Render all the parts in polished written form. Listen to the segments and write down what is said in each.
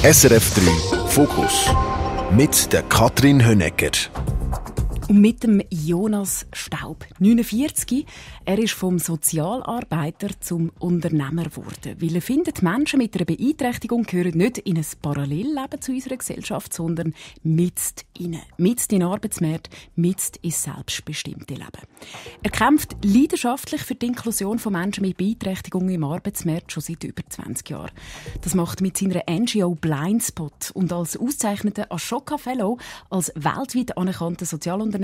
SRF 3 Fokus mit der Katrin Hönecker. Und mit dem Jonas Staub, 49. Er ist vom Sozialarbeiter zum Unternehmer geworden. Weil er findet, Menschen mit einer Beeinträchtigung gehören nicht in ein Parallelleben zu unserer Gesellschaft, sondern mitst in den Arbeitsmarkt, mitst ins selbstbestimmte Leben. Er kämpft leidenschaftlich für die Inklusion von Menschen mit Beeinträchtigungen im Arbeitsmarkt schon seit über 20 Jahren. Das macht mit seiner NGO Blindspot und als ausgezeichneter Ashoka Fellow, als weltweit anerkannter Sozialunternehmer,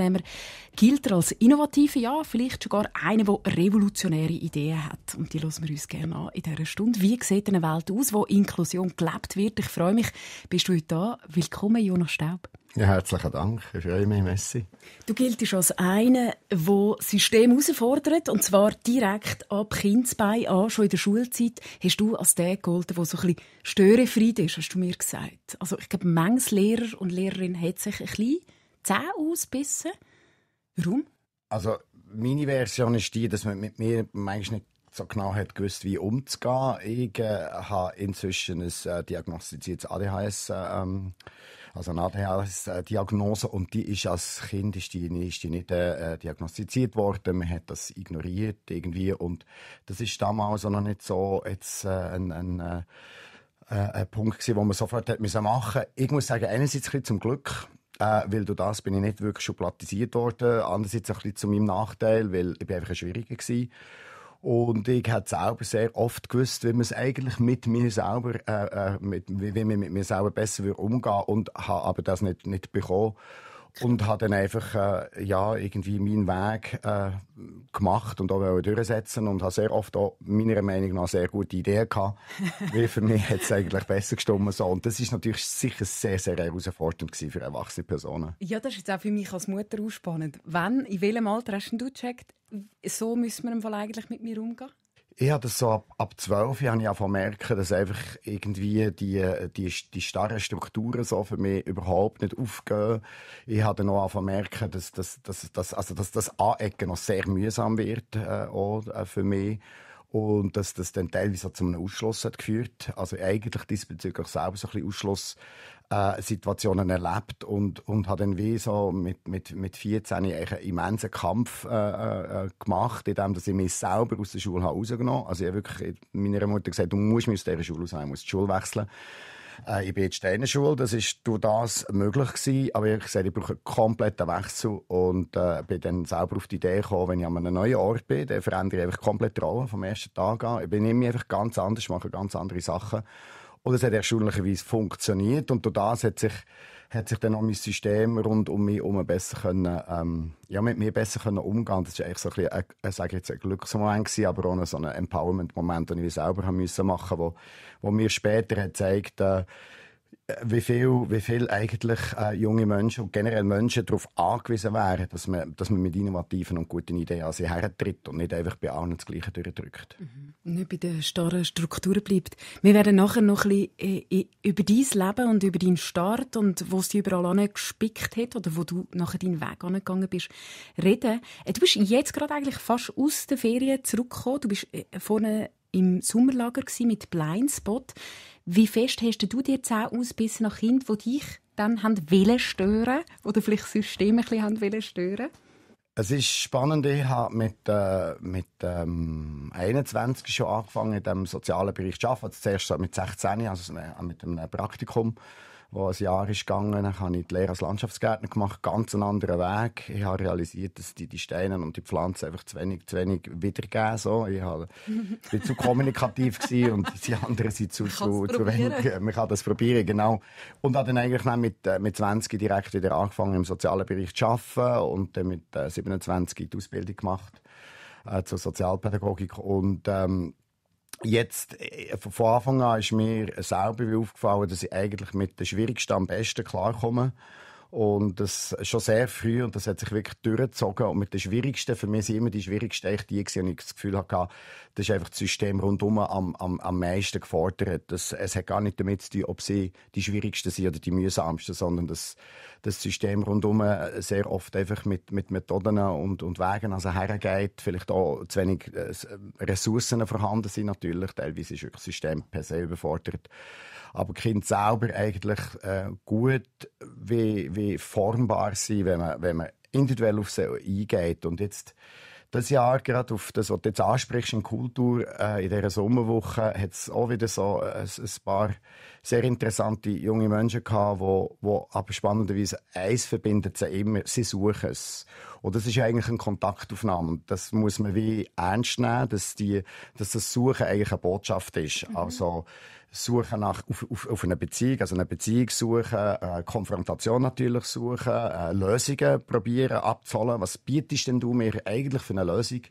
gilt er als innovativer, ja, vielleicht sogar einer, der revolutionäre Ideen hat. Und die hören wir uns gerne an in dieser Stunde. Wie sieht eine Welt aus, wo Inklusion gelebt wird? Ich freue mich, bist du heute da. Willkommen, Jonas Staub. Ja, herzlichen Dank. Ich freue mich, Messi. Du giltst als einer, der das System herausfordert, und zwar direkt ab Kindesbein an, schon in der Schulzeit. Hast du als der gegolten, der so ein bisschen störenfrei ist, hast du mir gesagt. Also ich glaube, manches Lehrer und Lehrerin hat sich ein bisschen Zähne ausbissen. Warum? Also meine Version ist die, dass man mit mir manchmal nicht so genau hat gewusst, wie umzugehen. Ich habe inzwischen ein diagnostiziertes ADHS, also eine ADHS-Diagnose, und die ist als Kind ist die nicht diagnostiziert worden. Man hat das ignoriert irgendwie, und das ist damals auch noch nicht so jetzt ein Punkt gewesen, wo man sofort hat machen musste. Ich muss sagen, einerseits ein bisschen zum Glück, weil durch das bin ich nicht wirklich schubladisiert worden. Andererseits ein bisschen zu meinem Nachteil, weil ich bin einfach ein Schwieriger war. Und ich habe selber sehr oft gewusst, wie man es eigentlich mit mir selber, wie man mit mir selber besser umgehen würde, und habe aber das nicht bekommen. Und habe dann einfach irgendwie meinen Weg gemacht und auch durchsetzen, und habe sehr oft auch meiner Meinung nach sehr gute Ideen gehabt, weil für mich hat es eigentlich besser gestimmt. So. Und das ist natürlich sicher sehr, sehr herausfordernd für erwachsene Personen. Ja, das ist jetzt auch für mich als Mutter auch spannend. In welchem Alter hast du gecheckt, so müssen wir im Fall eigentlich mit mir umgehen? Ich habe das so ab 12 Jahren merken, dass einfach irgendwie die starren Strukturen so für mich überhaupt nicht aufgehen. Ich habe dann auch merken, dass das Anecken noch sehr mühsam wird, auch für mich. Und dass das dann teilweise zu einem Ausschluss hat geführt. Also eigentlich diesbezüglich selber so ein bisschen Ausschlusssituationen erlebt, und habe dann wie so mit 14 einen immensen Kampf gemacht, indem ich mich selber aus der Schule rausgenommen habe. Also ich habe wirklich meiner Mutter gesagt, du musst mich aus dieser Schule raus, ich muss die Schule wechseln. Ich bin jetzt in einer Schule, das war durch das möglich gewesen, aber ich habe gesagt, ich brauche einen kompletten Wechsel, und bin dann selber auf die Idee gekommen, wenn ich an einem neuen Ort bin, dann verändere ich einfach komplett die Rolle vom ersten Tag an. Ich benehme mich einfach ganz anders, mache ganz andere Sachen, und es hat erstaunlicherweise funktioniert, und durch das hat sich dann auch mein System rund um mich herum besser können, mit mir besser können umgehen. Das war eigentlich so ein bisschen, ein Glücksmoment gewesen, aber auch so ein Empowerment-Moment, den ich selber machen musste, wo mir später hat gezeigt, wie viel eigentlich junge Menschen und generell Menschen darauf angewiesen wären, dass man mit innovativen und guten Ideen an sie hertritt und nicht einfach bei allen das Gleiche durchdrückt. Nicht bei den starren Strukturen bleibt. Wir werden nachher noch ein bisschen über dein Leben und über deinen Start und wo es dich überall angespickt hat oder wo du nachher deinen Weg angegangen bist, reden. Du bist jetzt gerade eigentlich fast aus den Ferien zurückgekommen. Du bist vorne im Sommerlager mit Blindspot. Wie fest hast du dir Zähne ausgebissen nach Kindern, die dich dann wollen stören oder vielleicht das System ein bisschen wollen stören? Es ist spannend. Ich habe mit 21 schon angefangen, in diesem sozialen Bereich zu arbeiten. Zuerst mit 16, also mit einem Praktikum, das ein Jahr ist gegangen. Dann habe ich die Lehre als Landschaftsgärtner gemacht, ganz einen anderen Weg. Ich habe realisiert, dass die Steine und die Pflanzen einfach zu wenig wiedergeben. So. Ich war zu kommunikativ gewesen, und die anderen sind zu wenig. Man kann das probieren, genau. Und habe dann eigentlich mit 20 direkt wieder angefangen, im sozialen Bereich zu arbeiten, und dann mit 27 die Ausbildung gemacht zur Sozialpädagogik. Und jetzt, von Anfang an ist mir selber aufgefallen, dass ich eigentlich mit den Schwierigsten am besten klarkomme. Und das schon sehr früh, und das hat sich wirklich durchgezogen. Und mit den schwierigsten, für mich sind immer die schwierigsten echt die gewesen, und ich das Gefühl hatte, das ist einfach das System rundum am meisten gefordert. Es hat gar nicht damit zu tun, ob sie die schwierigsten sind oder die mühsamsten, sondern das System rundum sehr oft einfach mit Methoden und Wegen hergeht. Vielleicht auch zu wenig Ressourcen vorhanden sind natürlich. Teilweise ist das System per se überfordert. Aber die Kinder selber eigentlich gut wie formbar sind, wenn man individuell auf sie eingeht. Und jetzt das Jahr, gerade auf das, was du jetzt ansprichst, in Kultur, in dieser Sommerwoche, hat es auch wieder so ein paar sehr interessante junge Menschen gehabt, die aber spannenderweise eins verbindet sie immer, sie suchen es. Und das ist eigentlich eine Kontaktaufnahme. Und das muss man wie ernst nehmen, dass das Suchen eigentlich eine Botschaft ist. Also Suchen auf eine Beziehung, also eine Beziehung suchen, Konfrontation natürlich suchen, Lösungen probieren abzuholen. Was bietest denn du mir eigentlich für eine Lösung?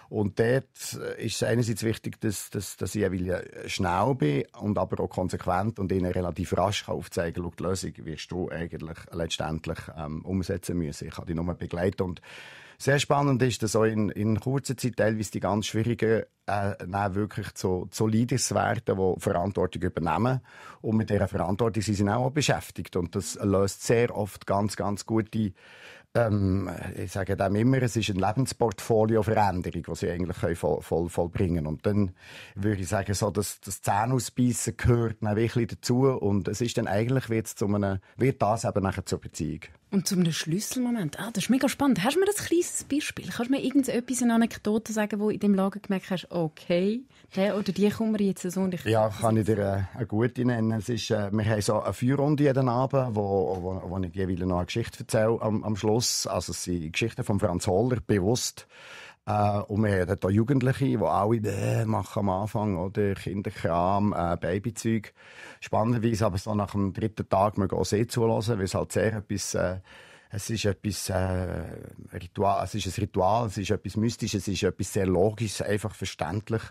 Und dort ist es einerseits wichtig, dass ich schnell bin und aber auch konsequent und ihnen relativ rasch aufzeigen kann, die Lösung wirst du eigentlich letztendlich umsetzen müssen. Ich kann dich nur begleiten. Und sehr spannend ist, dass auch in kurzer Zeit teilweise die ganz schwierigen wirklich zu Leaders werden, die Verantwortung übernehmen. Und mit dieser Verantwortung sind sie auch beschäftigt. Und das löst sehr oft ganz, ganz gute ich sage dem immer, es ist eine Lebensportfolio-Veränderung, die sie eigentlich vollbringen können. Und dann würde ich sagen, so, das Zähneausbeissen gehört dann wirklich dazu. Und es ist dann eigentlich, wird das eben nachher zur Beziehung. Und zu einem Schlüsselmoment. Das ist mega spannend. Hast du mir ein kleines Beispiel? Kannst du mir eine Anekdote sagen, wo in dem Lager gemerkt hast, okay, der oder die kommen wir jetzt so und ich... Ja, kann ich dir eine gute nennen. Es ist, wir haben so eine Feierrunde jeden Abend, wo ich jeweils noch eine Geschichte erzähle am Schluss. Also es sind Geschichten von Franz Holler, bewusst. Und wir haben hier Jugendliche, die alle machen am Anfang, oder Kinderkram, Babyzeug. Spannenderweise aber so nach dem 3. Tag wir gehen See zuhören, weil es halt sehr etwas, es ist etwas Ritual, es ist ein Ritual, es ist etwas Mystisches, es ist etwas sehr Logisches, einfach verständlich.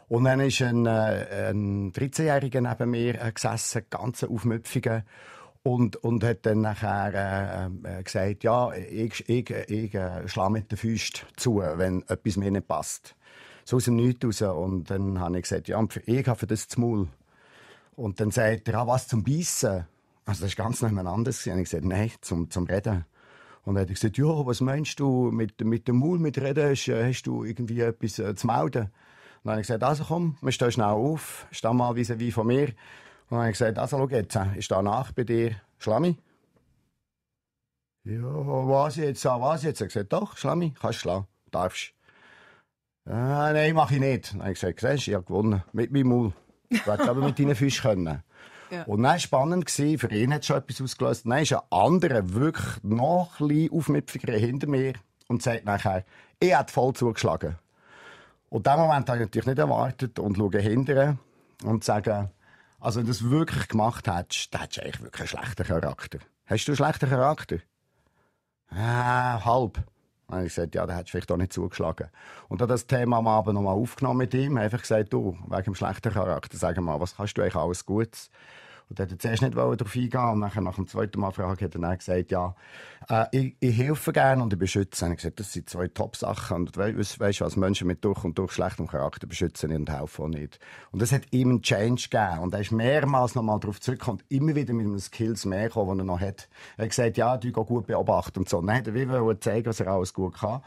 Und dann ist ein 13-Jähriger neben mir gesessen, ganz aufmüpfiger. Und hat dann nachher gesagt, ja, ich schlage mit den Füßen zu, wenn etwas mir nicht passt. So aus dem Nichts raus. Und dann habe ich gesagt, ja, ich habe für das zum Maul. Und dann sagt er, was zum Beißen? Also das ist ganz noch anders. Und ich gesagt, nein, zum Reden. Und dann hat er gesagt, ja, was meinst du, mit dem Maul mit Reden hast du irgendwie etwas zu melden? Und dann habe ich gesagt, also komm, wir stehen schnell auf, steh mal vis-à-vis von mir. Und dann habe ich gesagt, also schau jetzt, ich stehe nach bei dir, Schlammi? Ja, was jetzt? Er hat gesagt, doch, Schlammi, kannst schlagen, darfst. Nein, mache ich nicht. Dann habe ich gesagt, siehst du, ich habe gewonnen, mit meinem Maul. Du hättest aber mit deinen Füßen können. Ja. Und dann war es spannend, für ihn hat es schon etwas ausgelöst. Dann ist ein anderer, wirklich noch ein bisschen aufmüpfiger hinter mir und sagt nachher, ich hätte voll zugeschlagen. Und in dem Moment habe ich natürlich nicht erwartet und schaue hinterher und sage, also wenn du das wirklich gemacht hättest, dann hättest du eigentlich wirklich einen schlechten Charakter. Hast du einen schlechten Charakter? Halb. Dann habe ich gesagt, ja, dann hättest du vielleicht auch nicht zugeschlagen. Und dann das Thema am Abend nochmal aufgenommen mit ihm. Einfach gesagt, du, wegen dem schlechten Charakter, sag mal, was kannst du eigentlich alles Gutes? Und er wollte zuerst nicht darauf eingehen. Und nachher, nach dem zweiten Mal fragen, hat er dann gesagt, ja, ich helfe gerne und ich beschütze. Und ich gesagt, das sind zwei Top-Sachen. Und weißt du, was Menschen mit durch und durch schlechtem Charakter beschützen und helfen auch nicht. Und das hat ihm einen Change gegeben. Und er ist mehrmals nochmal darauf zurückgekommen und immer wieder mit einem Skills mehr gekommen, den er noch hat. Er hat gesagt, ja, du gehst gut beobachten und so. Und dann hat er wieder zeigen, was er alles gut kann.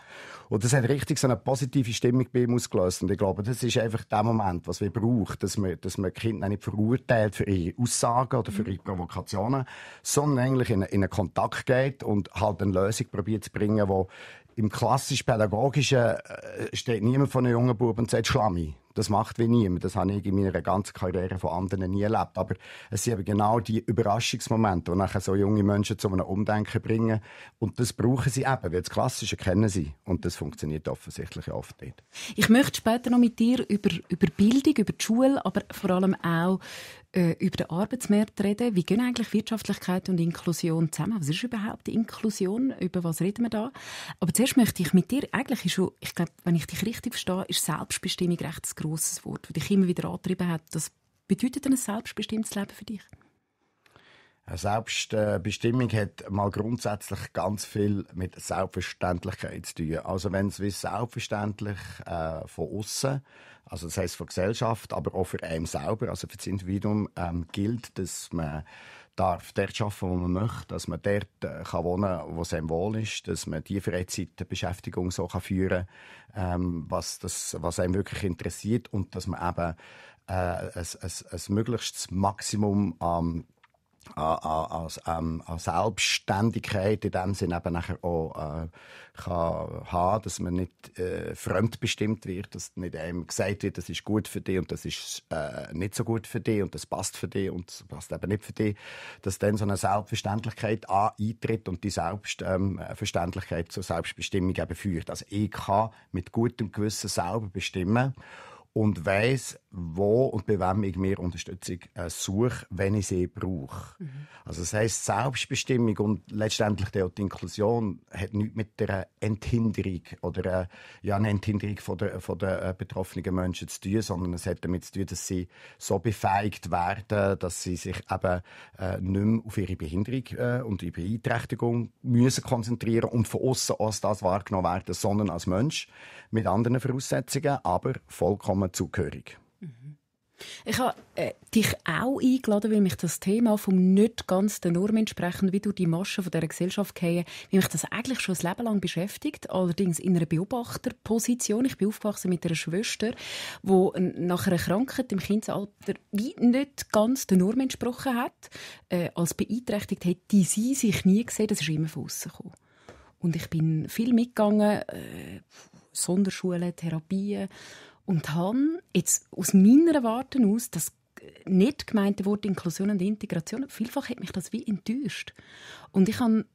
Und das hat richtig so eine positive Stimmung bei ihm ausgelöst. Und ich glaube, das ist einfach der Moment, was wir brauchen, dass man Kinder nicht verurteilt für ihre Aussagen oder für ihre Provokationen, sondern eigentlich in einen Kontakt geht und halt eine Lösung probiert zu bringen, wo im klassisch-pädagogischen steht niemand von einem jungen Buben und sagt «Schlammi». Das macht wie niemand. Das habe ich in meiner ganzen Karriere von anderen nie erlebt. Aber es sind eben genau die Überraschungsmomente, die nachher so junge Menschen zu einem Umdenken bringen. Und das brauchen sie eben, weil das Klassische kennen sie. Und das funktioniert offensichtlich oft nicht. Ich möchte später noch mit dir über Bildung, über die Schule, aber vor allem auch über den Arbeitsmarkt reden. Wie gehen eigentlich Wirtschaftlichkeit und Inklusion zusammen? Was ist überhaupt die Inklusion? Über was reden wir da? Aber zuerst möchte ich mit dir, eigentlich schon, ich glaube, wenn ich dich richtig verstehe, ist Selbstbestimmung recht ein grosses Wort, das dich immer wieder angetrieben hat. Das bedeutet ein selbstbestimmtes Leben für dich? Selbstbestimmung hat mal grundsätzlich ganz viel mit Selbstverständlichkeit zu tun. Also wenn es wie selbstverständlich von außen, also das heisst von Gesellschaft, aber auch für einen selber, also für das Individuum, gilt, dass man darf dort arbeiten, wo man möchte, dass man dort kann wohnen, wo es einem wohl ist, dass man die Freizeitbeschäftigung so kann führen kann, was einem wirklich interessiert und dass man eben ein möglichst Maximum an Selbstständigkeit in dem Sinne eben nachher auch kann haben, dass man nicht fremdbestimmt wird, dass nicht einem gesagt wird, das ist gut für dich und das ist nicht so gut für dich und das passt für dich und das passt eben nicht für dich, dass dann so eine Selbstverständlichkeit eintritt und die Selbstverständlichkeit zur Selbstbestimmung eben führt. Also ich kann mit gutem Gewissen selber bestimmen und weiss, wo und bei wem ich mir Unterstützung suche, wenn ich sie brauche. Also das heisst, Selbstbestimmung und letztendlich auch die Inklusion hat nichts mit der Enthinderung oder eine Enthinderung von der betroffenen Menschen zu tun, sondern es hat damit zu tun, dass sie so befähigt werden, dass sie sich eben nicht mehr auf ihre Behinderung und ihre Beeinträchtigung müssen konzentrieren und von außen als das wahrgenommen werden, sondern als Mensch mit anderen Voraussetzungen, aber vollkommen zugehörig. Ich habe dich auch eingeladen, weil mich das Thema vom nicht ganz der Norm entsprechend, wie durch die Maschen von dieser Gesellschaft gehen, wie mich das eigentlich schon ein Leben lang beschäftigt, allerdings in einer Beobachterposition. Ich bin aufgewachsen mit einer Schwester, die nach einer Krankheit im Kindesalter wie nicht ganz der Norm entsprochen hat. Als beeinträchtigt hätte sie sich nie gesehen, das ist immer von aussen gekommen. Und ich bin viel mitgegangen, Sonderschulen, Therapien, und habe jetzt aus meiner Warte aus das nicht gemeinte Wort Inklusion und Integration, vielfach hat mich das wie enttäuscht. Und ich habe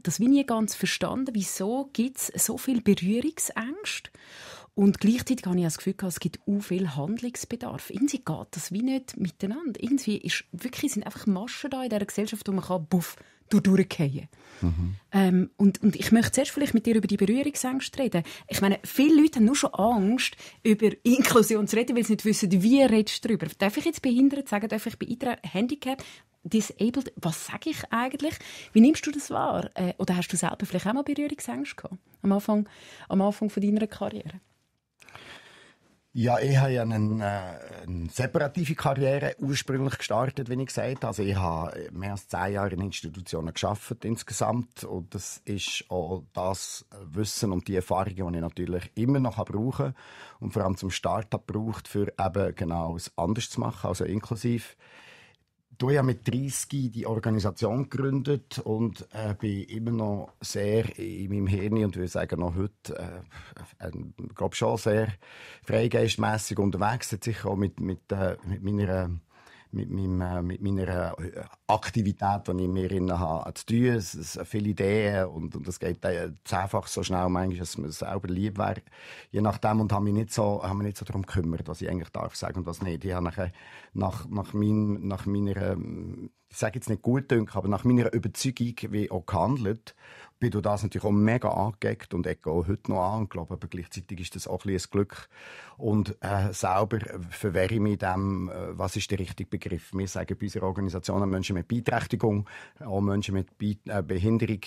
das wie nie ganz verstanden, wieso gibt es so viel Berührungsängste. Und gleichzeitig habe ich das Gefühl, es gibt auch viel Handlungsbedarf. Irgendwie geht das wie nicht miteinander. Irgendwie sind einfach Maschen da in dieser Gesellschaft, wo man kann, durchgehen. Und ich möchte zuerst vielleicht mit dir über die Berührungsängste reden. Ich meine, viele Leute haben nur schon Angst, über Inklusion zu reden, weil sie nicht wissen, wie redest du darüber. Darf ich jetzt behindert sagen? Darf ich Handicap, disabled? Was sage ich eigentlich? Wie nimmst du das wahr? Oder hast du selber vielleicht auch mal Berührungsängste gehabt? Am Anfang von deiner Karriere? Ja, ich habe ja eine separative Karriere ursprünglich gestartet, wie ich gesagt habe. Also ich habe mehr als 10 Jahre in Institutionen gearbeitet insgesamt. Und das ist auch das Wissen und die Erfahrungen, die ich natürlich immer noch brauche und vor allem zum Start habe gebraucht, für eben genau es anders zu machen, also inklusiv. Ich habe mit 30 die Organisation gegründet und bin immer noch sehr in meinem Hirn und würde sagen, noch heute glaube schon sehr freigeistmässig unterwegs. Hat sicher auch mit meiner Aktivität, die ich in mir habe, zu tun. Es sind viele Ideen und es geht zehnfach so schnell, manchmal, dass man selber lieb wäre. Je nachdem, und habe mich nicht so darum gekümmert, was ich eigentlich darf sagen und was nicht. Ich habe nach meiner, ich sage jetzt nicht gut dünken, aber nach meiner Überzeugung wie auch gehandelt. Bin durch das natürlich auch mega angeeckt und ecke auch heute noch an. Und glaube, aber gleichzeitig ist das auch ein Glück. Und selber verwehre ich mich dem, was ist der richtige Begriff. Wir sagen bei unserer Organisation Menschen mit Beeinträchtigung, auch Menschen mit Behinderung.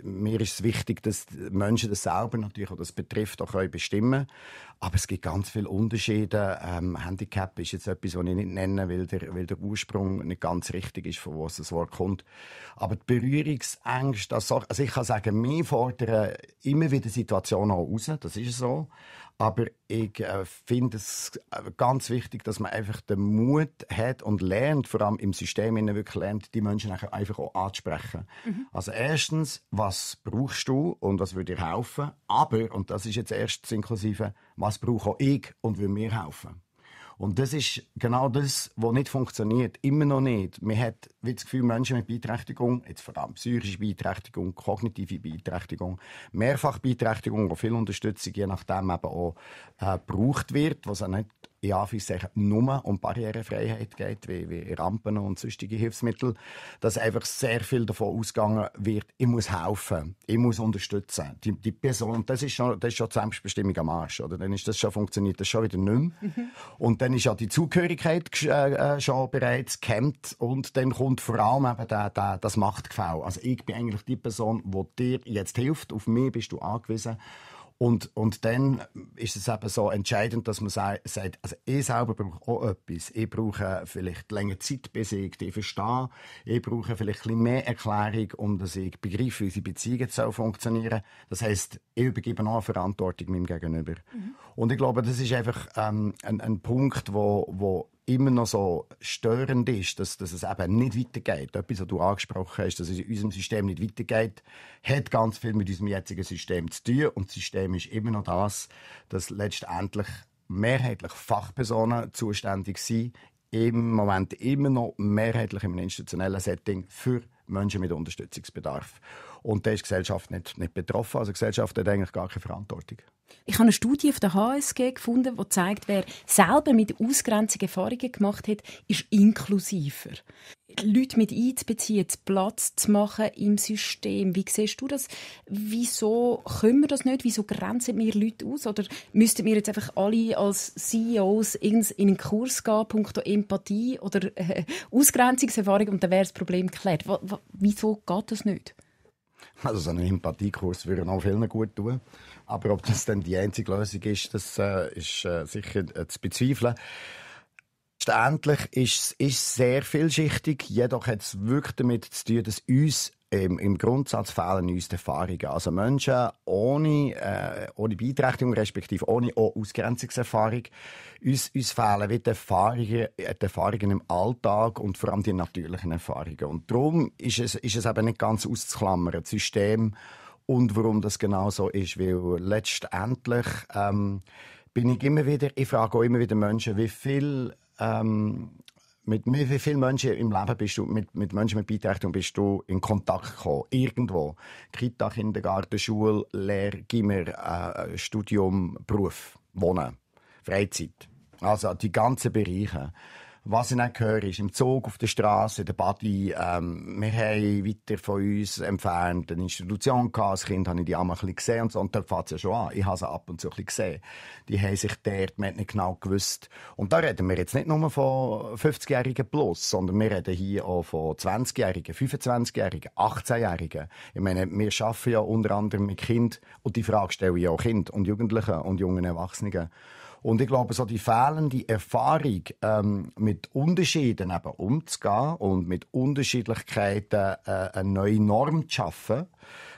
Mir ist es wichtig, dass Menschen das selber natürlich, auch das betrifft, auch bestimmen können. Aber es gibt ganz viele Unterschiede. Handicap ist jetzt etwas, was ich nicht nenne, weil der Ursprung nicht ganz richtig ist, von wo das Wort kommt. Aber die Berührungsängste, also ich kann sagen, wir fordern immer wieder Situationen auch raus, das ist so. Aber ich finde es ganz wichtig, dass man einfach den Mut hat und lernt, vor allem im System wirklich lernt, die Menschen nachher einfach auch anzusprechen. Also erstens, was brauchst du und was würde dir helfen? Aber, und das ist jetzt erst das Inklusive, was brauche auch ich und will mir helfen? Und das ist genau das, was nicht funktioniert. Immer noch nicht. Man hat das Gefühl, Menschen mit Beeinträchtigung, jetzt vor allem psychische Beeinträchtigung, kognitive Beeinträchtigung, Mehrfachbeeinträchtigung, wo viel Unterstützung je nachdem eben auch gebraucht wird, was auch nicht in Anführungszeichen nur um Barrierefreiheit geht, wie Rampen und sonstige Hilfsmittel, dass einfach sehr viel davon ausgegangen wird, ich muss helfen, ich muss unterstützen. Die Person, das ist schon die Selbstbestimmung am Arsch, oder? Dann ist das schon funktioniert, das schon wieder nicht mehr. Und dann ist ja die Zugehörigkeit schon bereits gehemmt und dann kommt vor allem eben das Machtgefälle. Also ich bin eigentlich die Person, die dir jetzt hilft, auf mich bist du angewiesen. Und dann ist es eben so entscheidend, dass man sagt, also ich selber brauche auch etwas. Ich brauche vielleicht länger Zeit, bis ich die verstehe. Ich brauche vielleicht ein bisschen mehr Erklärung, um dass ich begreife, wie unsere Beziehung funktionieren soll. Das heisst, ich übergebe auch Verantwortung meinem Gegenüber. Und ich glaube, das ist einfach ein Punkt, wo immer noch so störend ist, dass es eben nicht weitergeht. Etwas, was du angesprochen hast, dass es in unserem System nicht weitergeht, hat ganz viel mit unserem jetzigen System zu tun. Und das System ist immer noch das, dass letztendlich mehrheitlich Fachpersonen zuständig sind, im Moment immer noch mehrheitlich im institutionellen Setting für Menschen mit Unterstützungsbedarf. Und da ist die Gesellschaft nicht betroffen. Also die Gesellschaft hat eigentlich gar keine Verantwortung. Ich habe eine Studie von der HSG gefunden, die zeigt, wer selber mit Ausgrenzung Erfahrungen gemacht hat, ist inklusiver. Leute mit einzubeziehen, Platz zu machen im System. Wie siehst du das? Wieso können wir das nicht? Wieso grenzen wir Leute aus? Oder müssten wir jetzt einfach alle als CEOs in einen Kurs gehen, punkto Empathie oder Ausgrenzungserfahrung, und dann wäre das Problem geklärt? Wieso geht das nicht? Also so einen Empathiekurs würde auch vielen gut tun. Aber ob das dann die einzige Lösung ist, das ist sicher zu bezweifeln. Letztendlich ist es sehr vielschichtig. Jedoch hat es wirklich damit zu tun, dass uns im Grundsatz fehlen uns die Erfahrungen. Also Menschen ohne Beeinträchtigung, respektive ohne Ausgrenzungserfahrung. Uns fehlen wie die Erfahrungen im Alltag und vor allem die natürlichen Erfahrungen. Und darum ist es eben nicht ganz auszuklammern, das System. Und warum das genau so ist, weil letztendlich ich frage auch immer wieder Menschen, mit wie vielen Menschen im Leben bist du, mit Menschen mit Beeinträchtigung bist du in Kontakt gekommen? Irgendwo. Kita, Kindergarten, Schule, Lehre, Gimmer, Studium, Beruf, Wohnen, Freizeit. Also die ganzen Bereiche. Was ich nicht höre, ist im Zug, auf der Straße, in der Body. Wir haben weiter von uns entfernt eine Institution gehabt. Als Kind habe ich die auch mal ein bisschen gesehen und so. Und dort fängt es ja schon an. Ich habe sie ab und zu ein bisschen gesehen. Die haben sich dort, man hat nicht genau gewusst. Und da reden wir jetzt nicht nur von 50-Jährigen plus, sondern wir reden hier auch von 20-Jährigen, 25-Jährigen, 18-Jährigen. Ich meine, wir arbeiten ja unter anderem mit Kindern und die Frage stelle ich auch Kindern und Jugendlichen und jungen Erwachsenen. Und ich glaube, so die fehlende Erfahrung, mit Unterschieden eben umzugehen und mit Unterschiedlichkeiten eine neue Norm zu schaffen,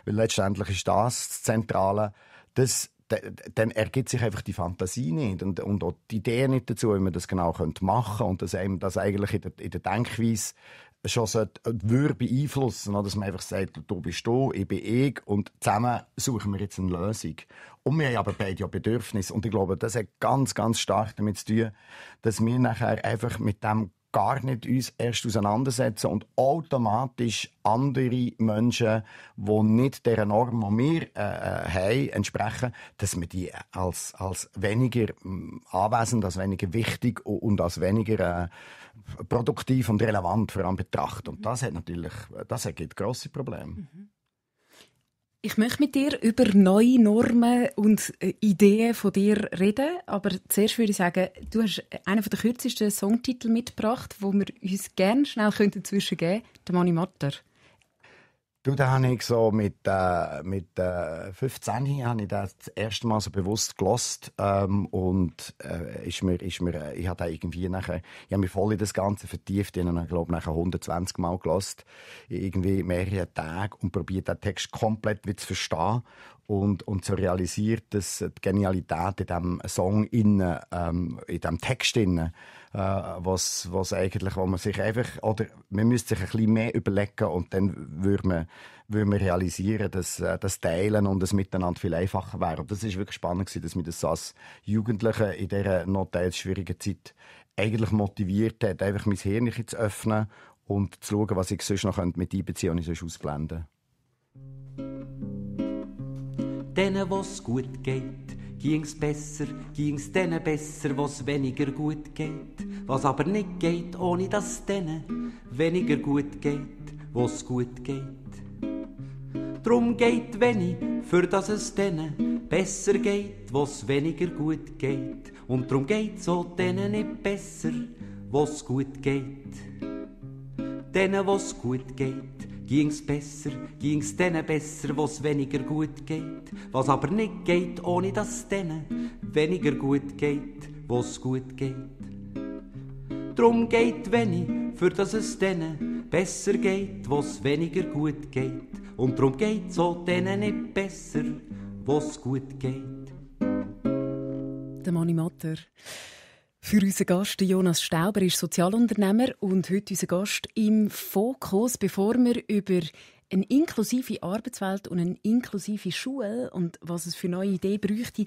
weil letztendlich ist das Zentrale, dann ergibt sich einfach die Fantasie nicht und auch die Idee nicht dazu, wie man das genau machen könnte und dass einem das eigentlich in der Denkweise schon würde beeinflussen, dass man einfach sagt, du bist du, ich bin ich und zusammen suchen wir jetzt eine Lösung. Und wir haben aber beide ja Bedürfnisse und ich glaube, das hat ganz, ganz stark damit zu tun, dass wir nachher einfach mit dem gar nicht uns erst auseinandersetzen und automatisch andere Menschen, die nicht der Norm, die wir haben, entsprechen, dass wir die als weniger anwesend, als weniger wichtig und als weniger produktiv und relevant vor allem betrachten. Und das ergibt grosse Probleme. Ich möchte mit dir über neue Normen und Ideen von dir reden, aber zuerst würde ich sagen, du hast einen der kürzesten Songtitel mitgebracht, wo wir uns gerne schnell dazwischen geben könnten, «Der Mani Matter». Du, da habe ich so mit 15 habe ich das erste Mal so bewusst gehört und ich habe da irgendwie nachher, ich habe mich voll in das Ganze vertieft, ich habe glaube nachher 120 Mal gehört, irgendwie mehrere Tage und probiert den Text komplett wieder zu verstehen und zu realisieren, dass die Genialität in diesem Song in diesem Text was eigentlich, wo man sich einfach, oder man müsste sich ein bisschen mehr überlegen und dann würde man realisieren, dass das Teilen und das Miteinander viel einfacher wäre. Und das ist wirklich spannend gewesen, dass mich das als Jugendliche in dieser noch teils schwierigen Zeit eigentlich motiviert hat, einfach mein Hirn zu öffnen und zu schauen, was ich sonst noch mit einbeziehen und sonst ausblenden. Denen, wo's gut geht, ging's besser, ging's denen besser, wo's weniger gut geht. Was aber nicht geht, ohne dass denen weniger gut geht, wo's gut geht. Drum geht wenig, für dass es denen besser geht, wo's weniger gut geht. Und drum geht's auch denen nicht besser, wo's gut geht. Denen, wo's gut geht, ging's besser, ging's denen besser, wo's weniger gut geht. Was aber nicht geht, ohne dass denen weniger gut geht, wo's gut geht. Drum geht wenig, für dass es denen besser geht, wo's weniger gut geht. Und drum geht's auch denen nicht besser, wo's gut geht. Der Mani Matter. Für unseren Gast Jonas Stauber ist Sozialunternehmer und heute unser Gast im Fokus, bevor wir über eine inklusive Arbeitswelt und eine inklusive Schule und was es für neue Ideen bräuchte,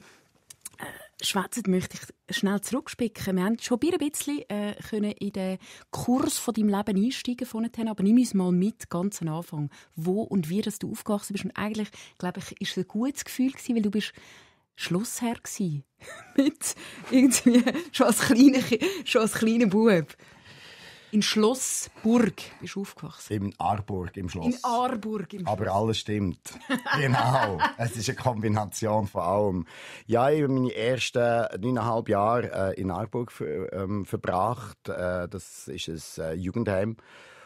schwätzen, möchte ich schnell zurückspicken. Wir haben schon ein bisschen können in den Kurs von deinem Leben einsteigen vorhin, aber nimm uns mal mit, ganz am Anfang, wo und wie dass du aufgewachsen bist. Und eigentlich, glaube ich, ist es ein gutes Gefühl gewesen, weil du bist Schlossherr gsi. Mit irgendwie schon als kleiner Bub. In Schlossburg bist du aufgewachsen. In Aarburg, im Schloss. In Aarburg, im Schloss. Aber alles stimmt. Genau. Es ist eine Kombination von allem. Ja, ich habe meine ersten 9,5 Jahre in Aarburg verbracht. Das ist ein Jugendheim.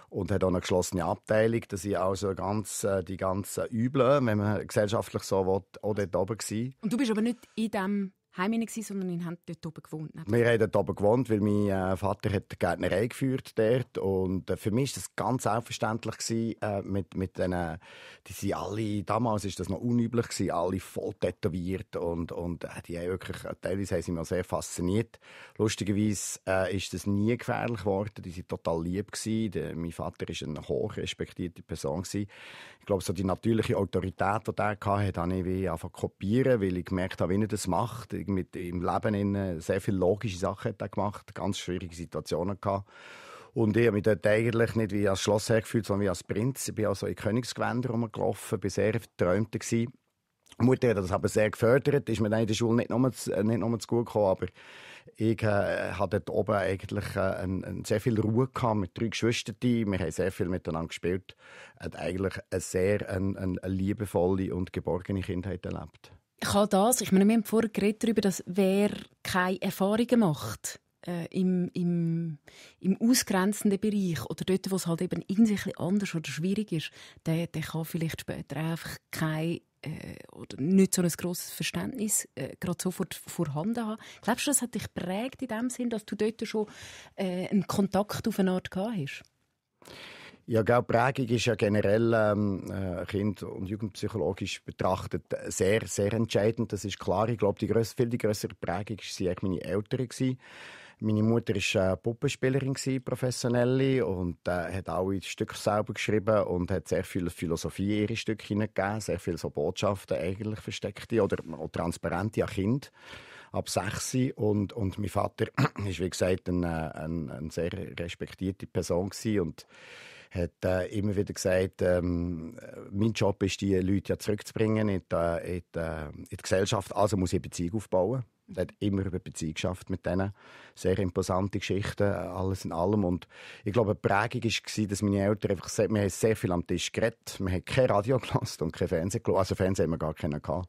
Und hat auch eine geschlossene Abteilung. Das sind also die ganzen Üblen, wenn man gesellschaftlich so will, auch dort oben gewesen. Und du bist aber nicht in diesem Heim, sondern in dort oben gewohnt? Wir haben dort oben gewohnt, weil mein Vater hat die Gärtnerei geführt dort. Und für mich war das ganz selbstverständlich gewesen, mit denen, die sind alle, damals war das noch unüblich gewesen, alle voll tätowiert und die haben wirklich, teilweise haben sie mich sehr fasziniert. Lustigerweise ist das nie gefährlich geworden, die waren total lieb gewesen. Mein Vater war eine hoch respektierte Person gewesen. Ich glaube, so die natürliche Autorität, die er hatte, habe ich wie angefangen zu kopieren, weil ich gemerkt habe, wie er das macht. Im Leben sehr viele logische Sachen hat er gemacht, ganz schwierige Situationen gehabt. Und ich habe mich dort eigentlich nicht wie als Schlossherr gefühlt, sondern wie als Prinz. Ich bin also in Königsgewändern rumgelaufen, war sehr verträumt. Die Mutter hat das aber sehr gefördert, ist mir dann in der Schule nicht nur zu gut gekommen, aber ich hatte dort oben eigentlich sehr viel Ruhe gehabt mit 3 Geschwistern. Wir haben sehr viel miteinander gespielt. Hat eigentlich eine liebevolle und geborgene Kindheit erlebt. Ich habe das, wir haben vorher geredet darüber, dass wer keine Erfahrungen macht im ausgrenzenden Bereich oder dort, wo es halt eben in sich anders oder schwierig ist, der kann vielleicht später einfach kein oder nicht so ein grosses Verständnis gerade sofort vorhanden haben. Glaubst du, das hat dich geprägt in dem Sinn, dass du dort schon einen Kontakt auf eine Art gehabt hast? Ja, Prägung ist ja generell kind- und jugendpsychologisch betrachtet sehr, sehr entscheidend. Das ist klar. Ich glaube, viel grössere Prägung waren meine Eltern. Meine Mutter war Puppenspielerin, professionelle, und hat alle Stücke selber geschrieben und hat sehr viel Philosophie in ihre Stücke hineingegeben, sehr viele so Botschaften eigentlich versteckte oder auch transparente an Kinder ab 6. Und mein Vater ist, wie gesagt, eine sehr respektierte Person gewesen und hat immer wieder gesagt, mein Job ist, die Leute ja zurückzubringen in die Gesellschaft, also muss ich eine Beziehung aufbauen. Er hat immer über Beziehung geschafft mit denen. Sehr imposante Geschichten, alles in allem. Und ich glaube, eine Prägung war, dass meine Eltern einfach wir haben sehr viel am Tisch geredet. Wir haben kein Radio gehört und kein Fernsehen gehört. Also Fernsehen haben wir gar keinen gehabt.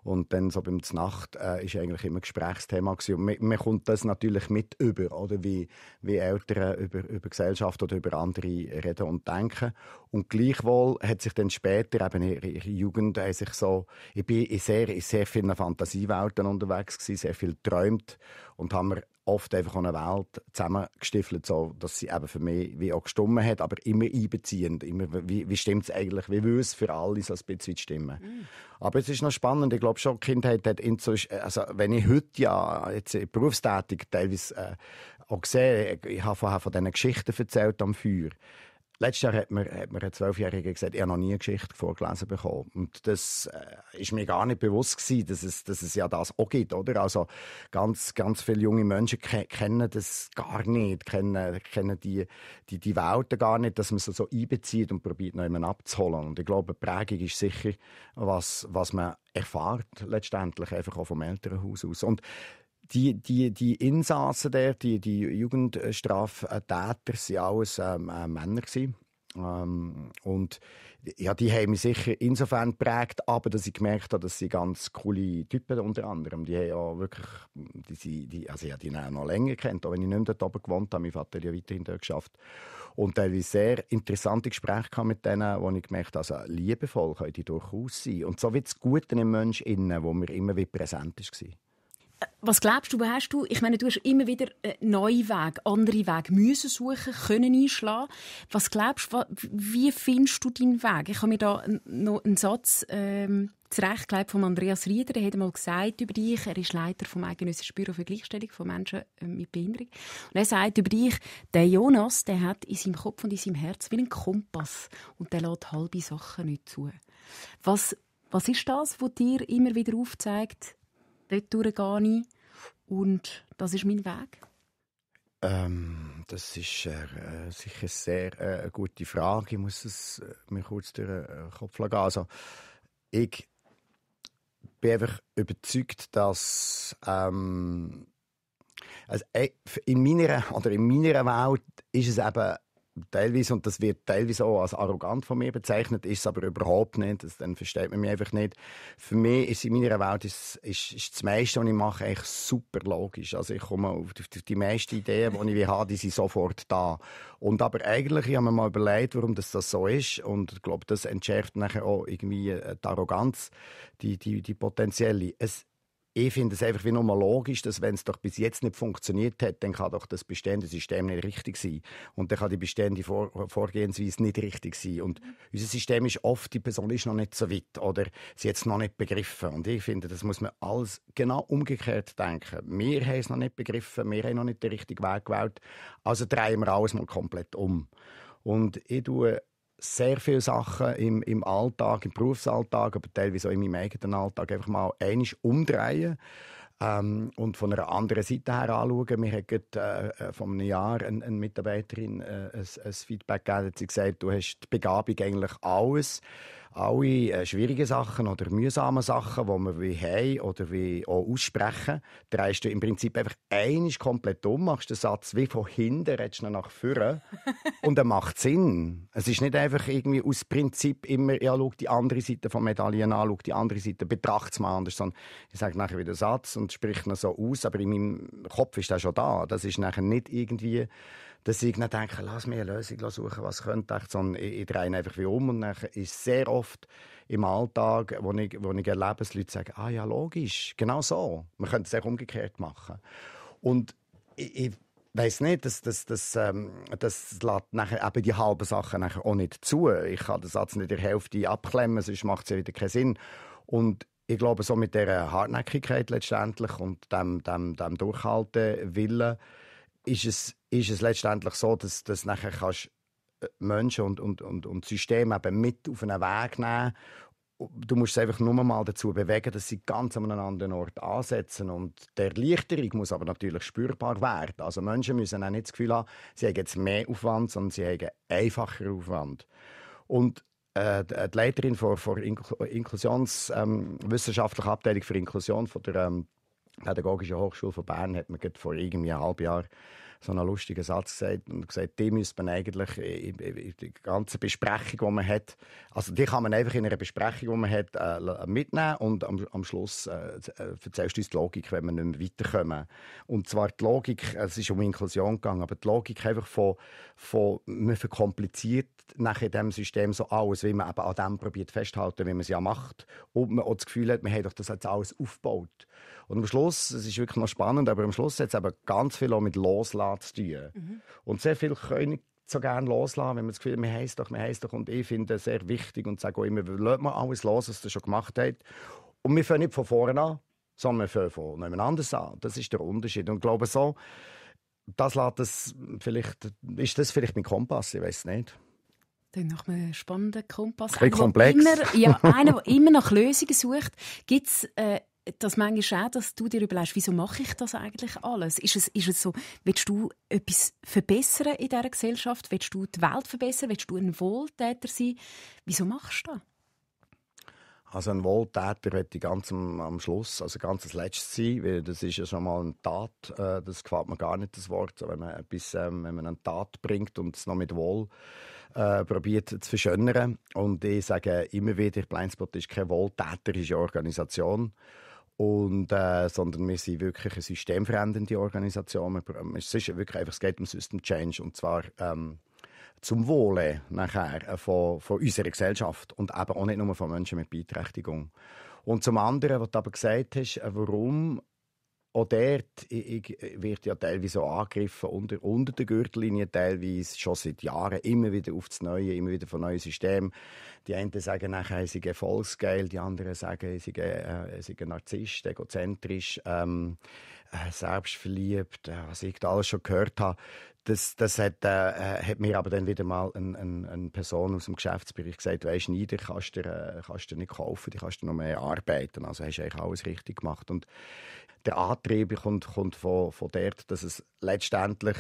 Und dann so beim Nacht ist eigentlich immer Gesprächsthema gewesen. Und man kommt das natürlich mit über, oder wie Eltern über Gesellschaft oder über andere reden und denken. Und gleichwohl hat sich dann später eben in ihrer Jugend sich so, ich bin in sehr vielen Fantasiewelten unterwegs gewesen, sehr viel geträumt und haben mir oft einfach eine Welt zusammengestiefelt, so dass sie eben für mich wie auch gestimmt hat, aber immer einbeziehend. Immer, wie stimmt es eigentlich? Wie will es für alle so ein bisschen stimmen? Aber es ist noch spannend. Ich glaube schon, die Kindheit hat inzwischen, also wenn ich heute ja jetzt berufstätig teilweise auch sehe, ich habe vorher von diesen Geschichten erzählt am Feuer. Letztes Jahr hat mir ein 12-Jähriger gesagt, er habe noch nie eine Geschichte vorgelesen bekommen. Und das ist mir gar nicht bewusst gewesen, dass es ja das auch gibt, oder? Also ganz viele junge Menschen kennen das gar nicht, kennen die Welten gar nicht, dass man sie so einbezieht und probiert, noch jemanden abzuholen. Und ich glaube, Prägung ist sicher, was man erfährt, letztendlich einfach auch vom Elternhaus aus. Und die Insassen der, die Jugendstraftäter, sind alles Männer gewesen. Und ja, die haben mich sicher insofern geprägt, aber dass ich gemerkt habe, dass sie ganz coole Typen unter anderem, die haben ja wirklich, also ich habe die noch länger kennt, auch wenn ich nicht mehr dort oben gewohnt habe, mein Vater hat ja weiterhin dort geschafft. Und da habe ich sehr interessante Gespräche mit denen, wo ich gemerkt habe, also liebevoll können die durchaus sein. Und so wie das Gute im Menschen innen, wo mir immer wieder präsent war. Was glaubst du, hast du? Ich meine, du hast immer wieder neue Wege, andere Wege müssen suchen, können einschlagen. Was glaubst du, wie findest du deinen Weg? Ich habe mir da noch einen Satz zurechtgelegt von Andreas Rieder. Er hat einmal gesagt über dich, er ist Leiter vom Eidgenössischen Büro für Gleichstellung von Menschen mit Behinderung. Und er sagt über dich, der Jonas, der hat in seinem Kopf und in seinem Herz wie einen Kompass und der lässt halbe Sachen nicht zu. Was ist das, was dir immer wieder aufzeigt, dort durchgehe ich und das ist mein Weg? Das ist sicher eine sehr gute Frage. Ich muss es mir kurz durch den Kopf gehen. Also, ich bin einfach überzeugt, dass also, in meiner Welt ist es eben teilweise, und das wird teilweise auch als arrogant von mir bezeichnet, ist es aber überhaupt nicht. Dann versteht man mich einfach nicht. Für mich ist in meiner Welt ist das meiste, was ich mache, eigentlich super logisch. Also ich komme auf die meisten Ideen, die ich habe, die sind sofort da. Und aber eigentlich, ich habe mir mal überlegt, warum das so ist. Und ich glaube, das entschärft nachher auch irgendwie die Arroganz, die potenzielle. Ich finde es einfach wie nur logisch, dass wenn es doch bis jetzt nicht funktioniert hat, dann kann doch das bestehende System nicht richtig sein. Und dann kann die bestehende Vorgehensweise nicht richtig sein. Und unser System ist oft, die Person ist noch nicht so weit oder sie hat es noch nicht begriffen. Und ich finde, das muss man alles genau umgekehrt denken. Wir haben es noch nicht begriffen, wir haben noch nicht den richtigen Weg gewählt. Also drehen wir alles mal komplett um. Und ich tue sehr viele Sachen im Alltag, im Berufsalltag, aber teilweise auch in meinem eigenen Alltag einfach mal einmal umdrehen und von einer anderen Seite her anschauen. Wir haben vor einem Jahr eine Mitarbeiterin ein Feedback gegeben, sie gesagt, du hast die Begabung eigentlich alle schwierige Sachen oder mühsame Sachen, die wir haben oder auch aussprechen, drehst du im Prinzip einfach einmal komplett um, machst den Satz wie von hinten, redest ihn nach vorne und dann macht Sinn. Es ist nicht einfach irgendwie aus Prinzip immer, ja, schau die andere Seite von Medaillen an, schau die andere Seite, betrachte es mal anders, sondern ich sage nachher wieder den Satz und spreche ihn so aus, aber in meinem Kopf ist das schon da. Das ist nachher nicht irgendwie, dass ich dann denke, lass mir eine Lösung suchen, was könnte ich, sondern ich drehe einfach wie um und dann ist sehr oft im Alltag, wo ich erlebe, dass Leute sagen, ah ja, logisch, genau so. Man könnte es auch umgekehrt machen. Und ich weiss nicht, das lässt nachher eben die halben Sachen nachher auch nicht zu. Ich kann den Satz nicht in der Hälfte abklemmen, sonst macht es ja wieder keinen Sinn. Und ich glaube, so mit dieser Hartnäckigkeit letztendlich und dem Durchhaltewillen ist es letztendlich so, dass nachher kannst Menschen und Systeme eben mit auf einen Weg nehmen. Du musst es einfach nur mal dazu bewegen, dass sie ganz an einem anderen Ort ansetzen. Und die Erleichterung muss aber natürlich spürbar werden. Also Menschen müssen auch nicht das Gefühl haben, sie haben jetzt mehr Aufwand, sondern sie haben einfacher Aufwand. Und die Leiterin der Inklusionswissenschaftlichen Abteilung für Inklusion von der Pädagogischen Hochschule von Bern hat mir vor irgendwie einem halben Jahr so einen lustigen Satz gesagt, die müsste man eigentlich in die ganze Besprechung, die man hat, also die kann man einfach in einer Besprechung, die man hat, mitnehmen und am Schluss erzählst du uns die Logik, wenn wir nicht mehr weiterkommen. Und zwar die Logik, es ist um Inklusion gegangen, aber die Logik einfach von man verkompliziert nachher in diesem System so alles, wie man eben an dem probiert festzuhalten, wie man es ja macht. Und man auch das Gefühl hat, man hat doch das jetzt alles aufgebaut. Und am Schluss, es ist wirklich noch spannend, aber am Schluss hat es eben ganz viel auch mit Loslassen zu tun. Mhm. Und sehr viel können nicht so gerne loslassen, wenn man das Gefühl hat, wir haben es doch. Und ich finde es sehr wichtig und sage auch immer, lassen wir alles los, was ihr schon gemacht habt. Und wir fangen nicht von vorne an, sondern wir fangen von jemand anderes an. Das ist der Unterschied. Und ich glaube so, ist das vielleicht mein Kompass, ich weiß es nicht. Nach einem spannenden Kompass. Ein komplex. Einer, der immer nach Lösungen sucht. Gibt es das manchmal auch, dass du dir überlegst, wieso mache ich das eigentlich alles? Ist es so, willst du etwas verbessern in dieser Gesellschaft? Willst du die Welt verbessern? Willst du ein Wohltäter sein? Wieso machst du das? Also ein Wohltäter möchte ganz am Schluss, also ganz das Letzte sein, weil das ist ja schon mal eine Tat. Das gefällt mir gar nicht, das Wort. Wenn man eine Tat bringt und es noch mit Wohl probiert zu verschönern. Und ich sage immer wieder, Blindspot ist keine wohltäterische Organisation. Sondern wir sind wirklich eine systemverändernde Organisation. Es ist wirklich einfach, es geht um System Change, und zwar zum Wohle nachher von unserer Gesellschaft und eben auch nicht nur von Menschen mit Beeinträchtigung. Und zum anderen, was du aber gesagt hast, warum auch dort wird ja teilweise auch angegriffen, unter der Gürtellinie teilweise, schon seit Jahren, immer wieder auf das Neue, immer wieder von neuen Systemen. Die einen sagen nachher, sie seien volksgeil, die anderen sagen, sie seien Narzisst, egozentrisch, selbstverliebt, was ich da alles schon gehört habe. Das hat mir aber dann wieder mal eine Person aus dem Geschäftsbereich gesagt, weisst, Schneider kannst du nicht kaufen, die kannst du noch mehr arbeiten. Also hast du eigentlich alles richtig gemacht. Und der Antrieb kommt von dort, dass es letztendlich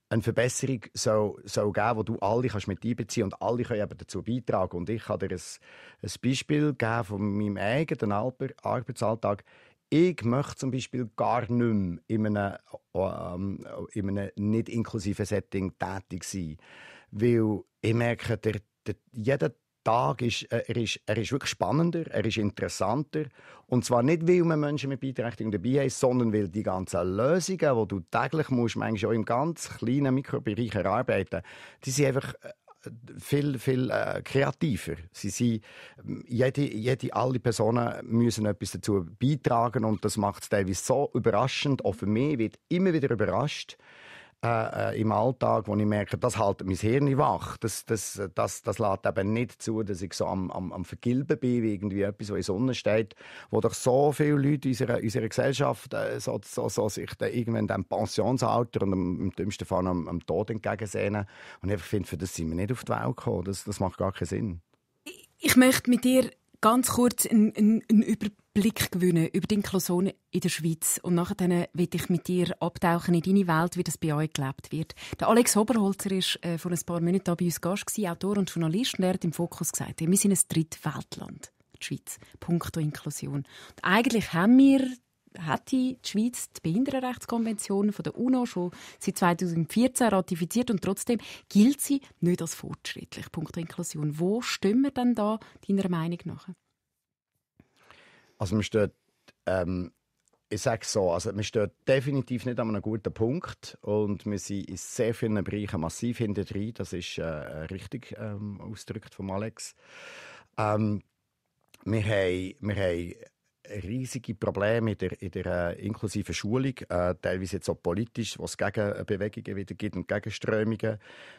eine Verbesserung soll geben, wo du alle kannst mit einbeziehen und alle können eben dazu beitragen. Und ich kann dir ein Beispiel geben von meinem eigenen Arbeitsalltag. Ich möchte zum Beispiel gar nicht mehr in einem nicht inklusiven Setting tätig sein. Weil ich merke, jeder Tag ist wirklich spannender, er ist interessanter. Und zwar nicht, weil wir Menschen mit Beeinträchtigung dabei haben, sondern weil die ganzen Lösungen, die du täglich manchmal auch im ganz kleinen Mikrobereich erarbeiten, die sind einfach viel kreativer. Alle Personen müssen etwas dazu beitragen, und das macht es teilweise so überraschend. Auch für mich wird immer wieder überrascht im Alltag, wo ich merke, das hält mein Hirn wach. Das lässt eben nicht zu, dass ich so am Vergilben bin, wie irgendwie etwas, was in der Sonne steht, wo doch so viele Leute in unserer Gesellschaft sich irgendwann dem Pensionsalter und im dümmsten Fall am Tod entgegensehen. Und ich finde, für das sind wir nicht auf die Welt gekommen. Das macht gar keinen Sinn. Ich möchte mit dir ganz kurz einen Überblick gewinnen über die Inklusion in der Schweiz. Und nachher will ich mit dir abtauchen in deine Welt, wie das bei euch gelebt wird. Der Alex Oberholzer war vor ein paar Monaten bei uns Gast, Autor und Journalist, und er hat im Fokus gesagt, wir sind ein Drittweltland, die Schweiz, punkto Inklusion. Und eigentlich hat die Schweiz die Behindertenrechtskonvention von der UNO schon seit 2014 ratifiziert, und trotzdem gilt sie nicht als fortschrittlich, punkto Inklusion. Wo stehen wir denn da, deiner Meinung nach? Also wir stehen, ich sage es so, wir stehen definitiv nicht an einem guten Punkt, und wir sind in sehr vielen Bereichen massiv hintendrein. Das ist richtig ausgedrückt von Alex. Wir haben riesige Probleme in der inklusiven Schulung, teilweise jetzt auch politisch, wo es Gegenbewegungen wieder gibt und Gegenströmungen.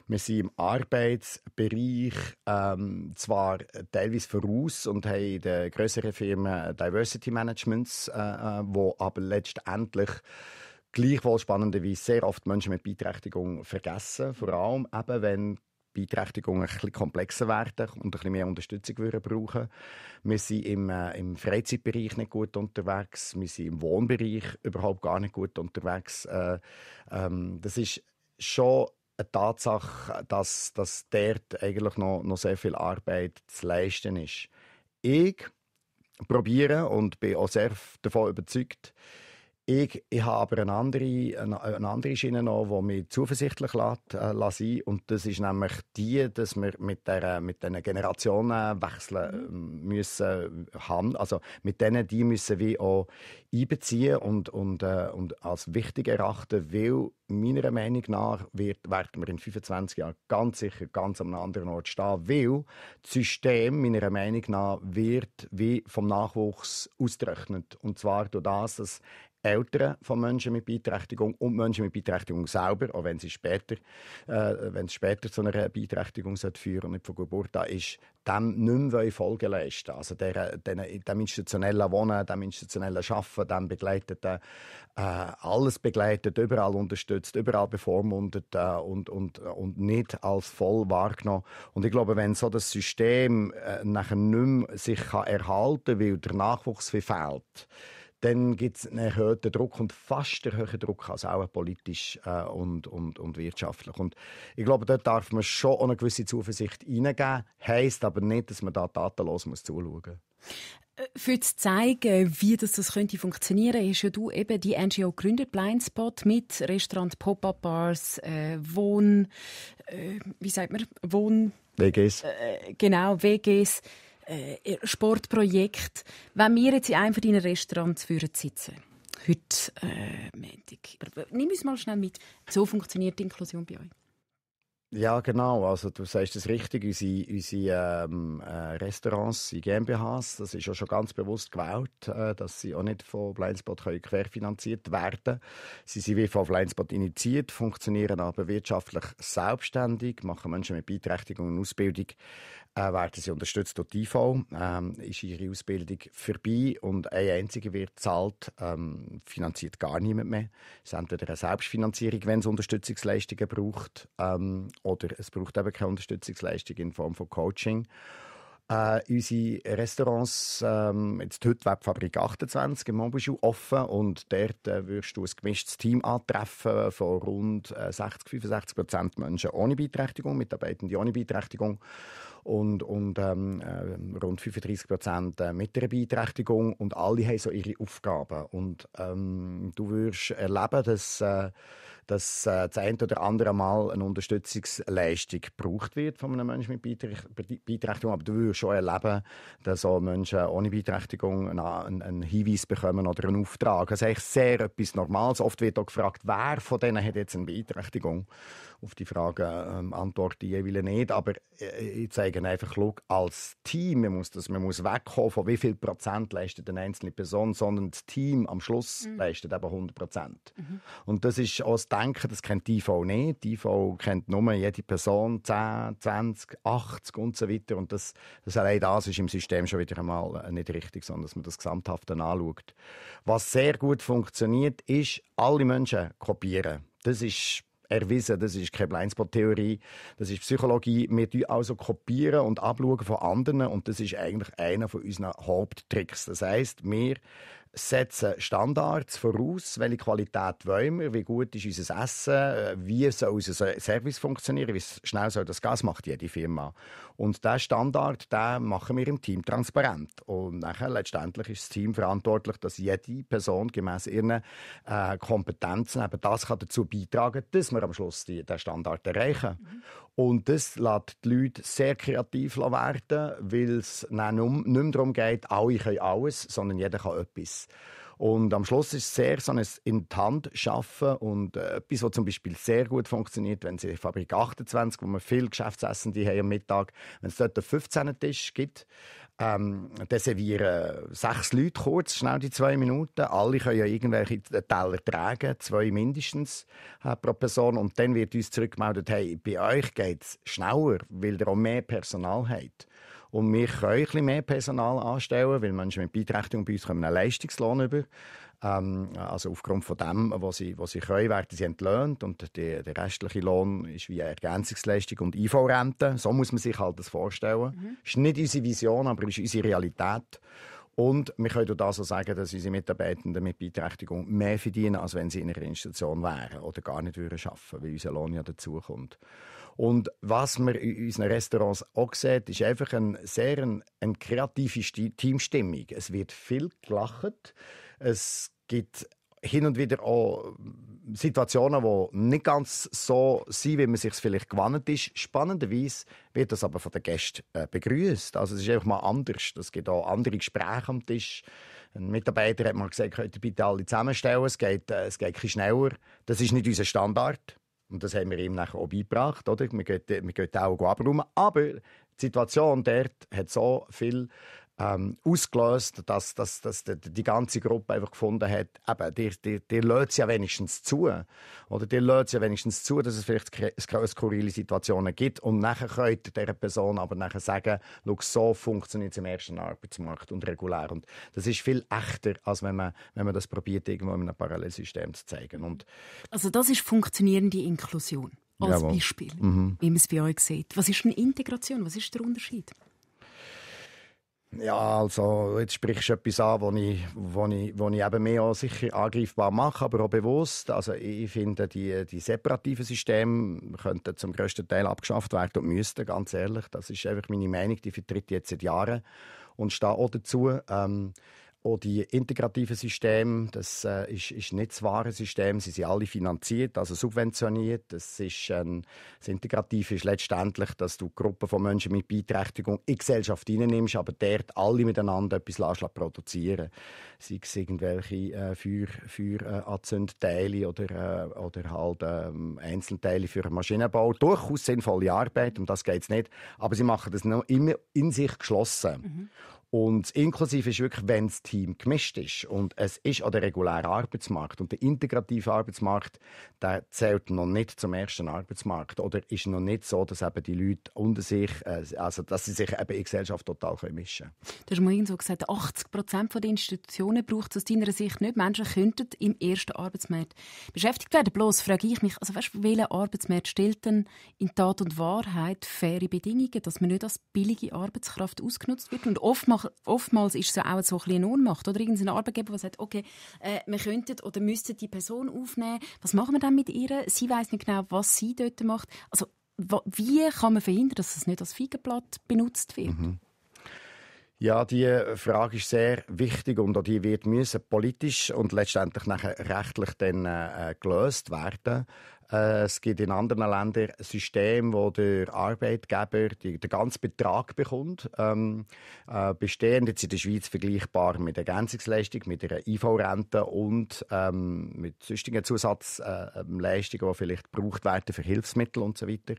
Wir sind im Arbeitsbereich zwar teilweise voraus und haben in den grösseren Firmen Diversity Managements, wo aber letztendlich gleichwohl spannenderweise sehr oft Menschen mit Beeinträchtigung vergessen, vor allem eben, wenn Beeinträchtigungen ein bisschen komplexer werden und ein bisschen mehr Unterstützung brauchen. Wir sind im Freizeitbereich nicht gut unterwegs. Wir sind im Wohnbereich überhaupt gar nicht gut unterwegs. Das ist schon eine Tatsache, dass dort eigentlich noch sehr viel Arbeit zu leisten ist. Ich probiere und bin auch sehr davon überzeugt. Ich habe aber eine andere Schiene noch, die mich zuversichtlich lässt. Und das ist nämlich die, dass wir mit diesen Generationenwechseln müssen haben. Also mit denen, die müssen wir auch einbeziehen und als wichtig erachten, weil meiner Meinung nach werden wir in 25 Jahren ganz sicher ganz an einem anderen Ort stehen, weil das System meiner Meinung nach wird wie vom Nachwuchs ausgerechnet. Und zwar durch das, dass Eltern von Menschen mit Beeinträchtigung und Menschen mit Beeinträchtigung selber, auch wenn es später zu einer Beeinträchtigung führen und nicht von Geburt an, ist, dem nicht mehr Folge leisten. Also dem institutionellen Wohnen, dem institutionellen Arbeiten, dem begleiteten, alles begleitet, überall unterstützt, überall bevormundet und nicht als voll wahrgenommen. Und ich glaube, wenn so das System nachher nicht mehr sich erhalten kann, weil der Nachwuchs fehlt, dann gibt es einen erhöhten Druck und fast einen höheren Druck als auch politisch und wirtschaftlich. Und ich glaube, dort darf man schon eine gewisse Zuversicht hineingeben, heisst aber nicht, dass man da tatenlos zuschauen muss. Für zu zeigen, wie das könnte funktionieren, hast ja du eben die NGO gegründet, Blindspot, mit Restaurant, Pop-up-Bars, WGs. Genau, WGs. Sportprojekt. Wenn wir jetzt in einem von deinen Restaurants sitzen, heute Montag, nimm uns mal schnell mit. So funktioniert die Inklusion bei euch. Ja, genau. Also, du sagst es richtig. Unsere Restaurants, die GmbHs, das ist auch schon ganz bewusst gewählt, dass sie auch nicht von Blindspot querfinanziert werden können. Sie sind wie von Blindspot initiiert, funktionieren aber wirtschaftlich selbstständig, machen Menschen mit Beeinträchtigung und Ausbildung, werden sie unterstützt durch die IV, ist ihre Ausbildung vorbei und eine einzige wird gezahlt, finanziert gar niemand mehr. Es ist entweder eine Selbstfinanzierung, wenn es Unterstützungsleistungen braucht, oder es braucht eben keine Unterstützungsleistung in Form von Coaching. Unsere Restaurants, jetzt heute Webfabrik 28 im Mobilschule offen und dort wirst du ein gemischtes Team antreffen von rund 60-65% Menschen ohne Beeinträchtigung, Mitarbeitende ohne Beeinträchtigung und rund 35% mit einer Beeinträchtigung und alle haben so ihre Aufgaben und du wirst erleben, dass das eine oder andere Mal eine Unterstützungsleistung gebraucht wird von einem Menschen mit Beeinträchtigung, aber du wirst schon erleben, dass auch Menschen ohne Beeinträchtigung einen Hinweis bekommen oder einen Auftrag. Das ist eigentlich sehr etwas Normales. Oft wird auch gefragt, wer von denen hat jetzt eine Beeinträchtigung. Auf die Frage antworte ich jeweils nicht, aber ich zeige einfach, schau, als Team, man muss wegkommen von wie viel Prozent leistet eine einzelne Person, sondern das Team am Schluss leistet eben 100%. Und das ist auch das Denken, das kennt die IV nicht. Die IV kennt nur jede Person 10, 20, 80 und so weiter. Und das allein das ist im System schon wieder einmal nicht richtig, sondern dass man das Gesamthafte anschaut. Was sehr gut funktioniert, ist, alle Menschen kopieren. Das ist erwiesen, das ist keine Blindspot-Theorie, das ist Psychologie. Wir kopieren also kopieren und abschauen von anderen und das ist eigentlich einer von unseren Haupttricks. Das heisst, wir setzen Standards voraus, welche Qualität wollen wir, wie gut ist unser Essen, wie soll unser Service funktionieren, wie schnell soll das gehen, das macht jede Firma. Und diesen Standard, den machen wir im Team transparent. Und nachher letztendlich ist das Team verantwortlich, dass jede Person gemäss ihren Kompetenzen eben das kann dazu beitragen kann, dass wir am Schluss diesen Standard erreichen. Und das lässt die Leute sehr kreativ werden, weil es nicht mehr darum geht, alle können alles, sondern jeder kann etwas. Und am Schluss ist es sehr so ein in die Hand schaffen und etwas, was zum Beispiel sehr gut funktioniert, wenn es in der Fabrik 28, wo wir viele Geschäftsessende haben am Mittag, wenn es dort einen 15 Tisch gibt, dann servieren 6 Leute kurz, schnell die 2 Minuten. Alle können ja irgendwelche Teller tragen, 2 mindestens pro Person. Und dann wird uns zurückgemeldet, hey, bei euch geht es schneller, weil ihr auch mehr Personal habt. Und wir können ein bisschen mehr Personal anstellen, weil Menschen mit Beeinträchtigung bei uns kommen einen Leistungslohn über. Also aufgrund von dem, was sie können, werden sie entlöhnt und der restliche Lohn ist wie Ergänzungsleistung und IV-Rente. So muss man sich halt das vorstellen. Das ist nicht unsere Vision, aber ist unsere Realität. Und wir können auch so sagen, dass unsere Mitarbeitenden mit Beeinträchtigung mehr verdienen, als wenn sie in einer Institution wären oder gar nicht arbeiten würden, weil unser Lohn ja dazukommt. Und was man in unseren Restaurants auch sieht, ist einfach eine kreative Teamstimmung. Es wird viel gelacht. Es gibt hin und wieder auch Situationen, die nicht ganz so sind, wie man sich vielleicht gewohnt ist. Spannenderweise wird das aber von den Gästen begrüßt. Also es ist einfach mal anders. Es gibt auch andere Gespräche am Tisch. Ein Mitarbeiter hat mal gesagt, könnt ihr bitte alle zusammenstellen, es geht ein bisschen schneller. Das ist nicht unser Standard. Und das haben wir ihm nachher auch beigebracht. Oder? Wir gehen auch abräumen. Aber die Situation dort hat so viel ausgelöst, dass die ganze Gruppe einfach gefunden hat, eben, die lässt es ja wenigstens zu. Oder die lässt es ja wenigstens zu, dass es vielleicht skurrile Situationen gibt. Und nachher könnte dieser Person aber nachher sagen, schau, so funktioniert es im ersten Arbeitsmarkt und regulär. Und das ist viel echter, als wenn man das probiert, irgendwo in einem Parallelsystem zu zeigen. Und also das ist funktionierende Inklusion. Als Beispiel, wie man es bei euch sieht. Was ist eine Integration? Was ist der Unterschied? Ja, also jetzt sprichst du etwas an, wo ich eben mehr auch sicher angreifbar mache, aber auch bewusst. Also ich finde, die separativen Systeme könnten zum grössten Teil abgeschafft werden und müssten, ganz ehrlich. Das ist einfach meine Meinung, die vertritt jetzt seit Jahren und stehe auch dazu. Auch die integrativen Systeme, das ist nicht das wahre System. Sie sind alle finanziert, also subventioniert. Das Integrative ist letztendlich, dass du Gruppen von Menschen mit Beeinträchtigung in die Gesellschaft hineinnimmst, aber dort alle miteinander etwas produzieren. Sei es irgendwelche Feueranzündteile oder halt Einzelteile für den Maschinenbau. Durchaus sinnvolle Arbeit, um das geht es nicht. Aber sie machen das noch immer in sich geschlossen. Und inklusiv ist wirklich, wenn das Team gemischt ist. Und es ist auch der reguläre Arbeitsmarkt. Und der integrative Arbeitsmarkt, der zählt noch nicht zum ersten Arbeitsmarkt. Oder ist noch nicht so, dass eben die Leute unter sich, also dass sie sich eben in die Gesellschaft total mischen können. Du hast mal irgendwo gesagt, 80% der Institutionen braucht es aus deiner Sicht nicht. Menschen könnten im ersten Arbeitsmarkt beschäftigt werden. Bloß frage ich mich, also weißt, welcher Arbeitsmarkt stellt denn in Tat und Wahrheit faire Bedingungen, dass man nicht als billige Arbeitskraft ausgenutzt wird? Und oftmals ist es ja auch so ein bisschen eine Ohnmacht. Oder irgendein Arbeitgeber, der sagt, okay, wir könnten oder müssten die Person aufnehmen. Was machen wir dann mit ihr? Sie weiss nicht genau, was sie dort macht. Also, wie kann man verhindern, dass es nicht als Feigenblatt benutzt wird? Ja, die Frage ist sehr wichtig und auch die wird politisch und letztendlich nachher rechtlich dann gelöst werden. Es gibt in anderen Ländern ein System, wo der Arbeitgeber den ganzen Betrag bekommt. Bestehend jetzt in der Schweiz vergleichbar mit Ergänzungsleistung, mit der IV-Rente und mit sonstigen Zusatzleistungen, die vielleicht gebraucht werden für Hilfsmittel und so weiter.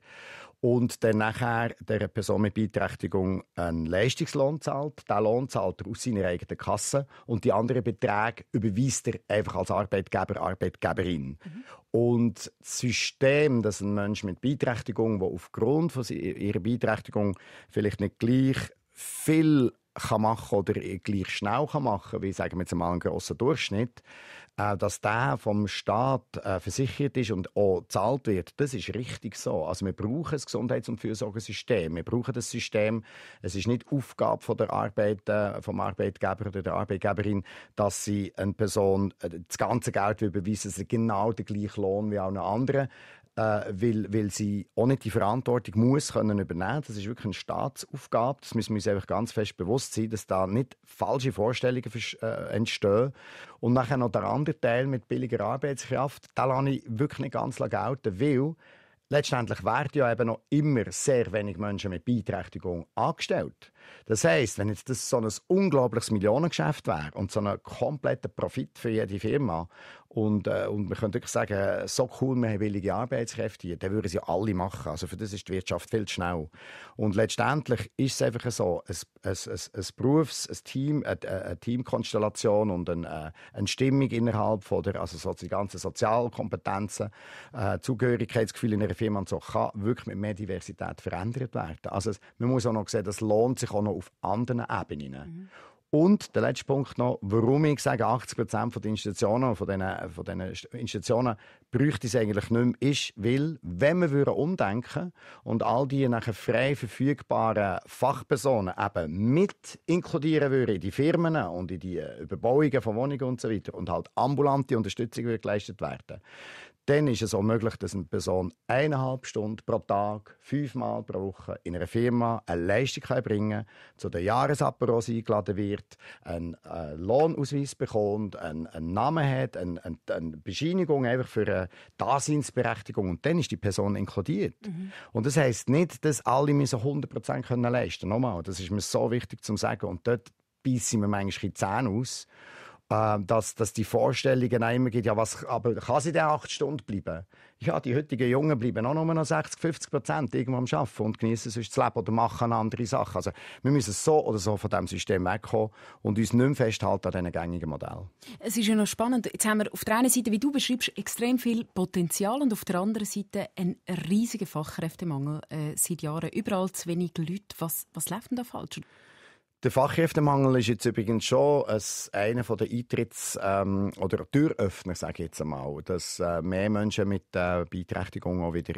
Und dann nachher der Person mit Beeinträchtigung einen Leistungslohn zahlt. Diesen Lohn zahlt er aus seiner eigenen Kasse und die anderen Beträge überweist er einfach als Arbeitgeber, Arbeitgeberin. Und das System, dass ein Mensch mit Beeinträchtigung, der aufgrund von ihrer Beeinträchtigung vielleicht nicht gleich viel kann machen oder gleich schnell kann machen, wie sagen wir jetzt mal einen grossen Durchschnitt, dass der vom Staat versichert ist und auch gezahlt wird, das ist richtig so. Also wir brauchen ein Gesundheits- und Fürsorgesystem. Wir brauchen das System. Es ist nicht Aufgabe von der Arbeit, vom Arbeitgeber oder der Arbeitgeberin, dass sie eine Person das ganze Geld überweisen, sie genau den gleichen Lohn wie auch eine andere. Weil sie auch nicht die Verantwortung muss können übernehmen. Das ist wirklich eine Staatsaufgabe. Das müssen wir uns einfach ganz fest bewusst sein, dass da nicht falsche Vorstellungen entstehen. Und nachher noch der andere Teil mit billiger Arbeitskraft, da lasse ich wirklich nicht ganz gelten, weil letztendlich werden ja eben noch immer sehr wenig Menschen mit Beeinträchtigung angestellt. Das heisst, wenn jetzt das so ein unglaubliches Millionengeschäft wäre und so ein kompletter Profit für jede Firma und man könnte wirklich sagen, so cool, wir haben billige Arbeitskräfte hier, dann würden sie alle machen. Also für das ist die Wirtschaft viel zu schnell. Und letztendlich ist es einfach so, ein Team, eine Teamkonstellation und eine Stimmung innerhalb von die ganzen Sozialkompetenzen, Zugehörigkeitsgefühl in einer Firma und so, kann wirklich mit mehr Diversität verändert werden. Also man muss auch noch sehen, das lohnt sich auch noch auf anderen Ebenen. Und der letzte Punkt noch, warum ich sage, 80% der Institutionen, von diesen Institutionen bräuchte es eigentlich nicht mehr, ist, weil, wenn wir umdenken und all die nachher frei verfügbaren Fachpersonen eben mit inkludieren würden in die Firmen und in die Überbauungen von Wohnungen und so weiter und halt ambulante Unterstützung würde geleistet werden, dann ist es auch möglich, dass eine Person 1,5 Stunden pro Tag, 5-mal pro Woche in einer Firma eine Leistung erbringen kann, zu den Jahresapéros eingeladen wird, einen Lohnausweis bekommt, einen Namen hat, eine Bescheinigung einfach für eine Daseinsberechtigung und dann ist die Person inkludiert. Und das heisst nicht, dass alle 100% leisten können. Nochmal, das ist mir so wichtig zu sagen und dort beißen wir manchmal die Zähne aus. dass die Vorstellungen immer gibt, ja, aber kann sie denn 8 Stunden bleiben? Ja, die heutigen Jungen bleiben auch nur noch 60-50% irgendwo am Arbeiten und genießen sonst das Leben oder machen andere Sachen. Also, wir müssen so oder so von diesem System wegkommen und uns nicht mehr festhalten an diesen gängigen Modellen. Es ist ja noch spannend. Jetzt haben wir auf der einen Seite, wie du beschreibst, extrem viel Potenzial und auf der anderen Seite einen riesigen Fachkräftemangel seit Jahren. Überall zu wenig Leute. Was läuft denn da falsch? Der Fachkräftemangel ist jetzt übrigens schon einer der Eintritts- oder Türöffner, sage ich jetzt einmal, dass mehr Menschen mit Beeinträchtigungen auch wieder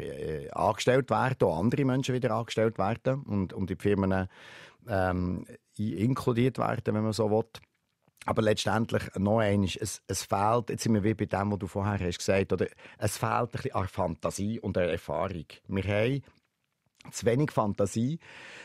angestellt werden, auch andere Menschen wieder angestellt werden und in die Firmen inkludiert werden, wenn man so will. Aber letztendlich noch eines, es fehlt, jetzt sind wir wie bei dem, was du vorher hast gesagt, oder es fehlt ein bisschen an Fantasie und an Erfahrung. Wir haben zu wenig Fantasie,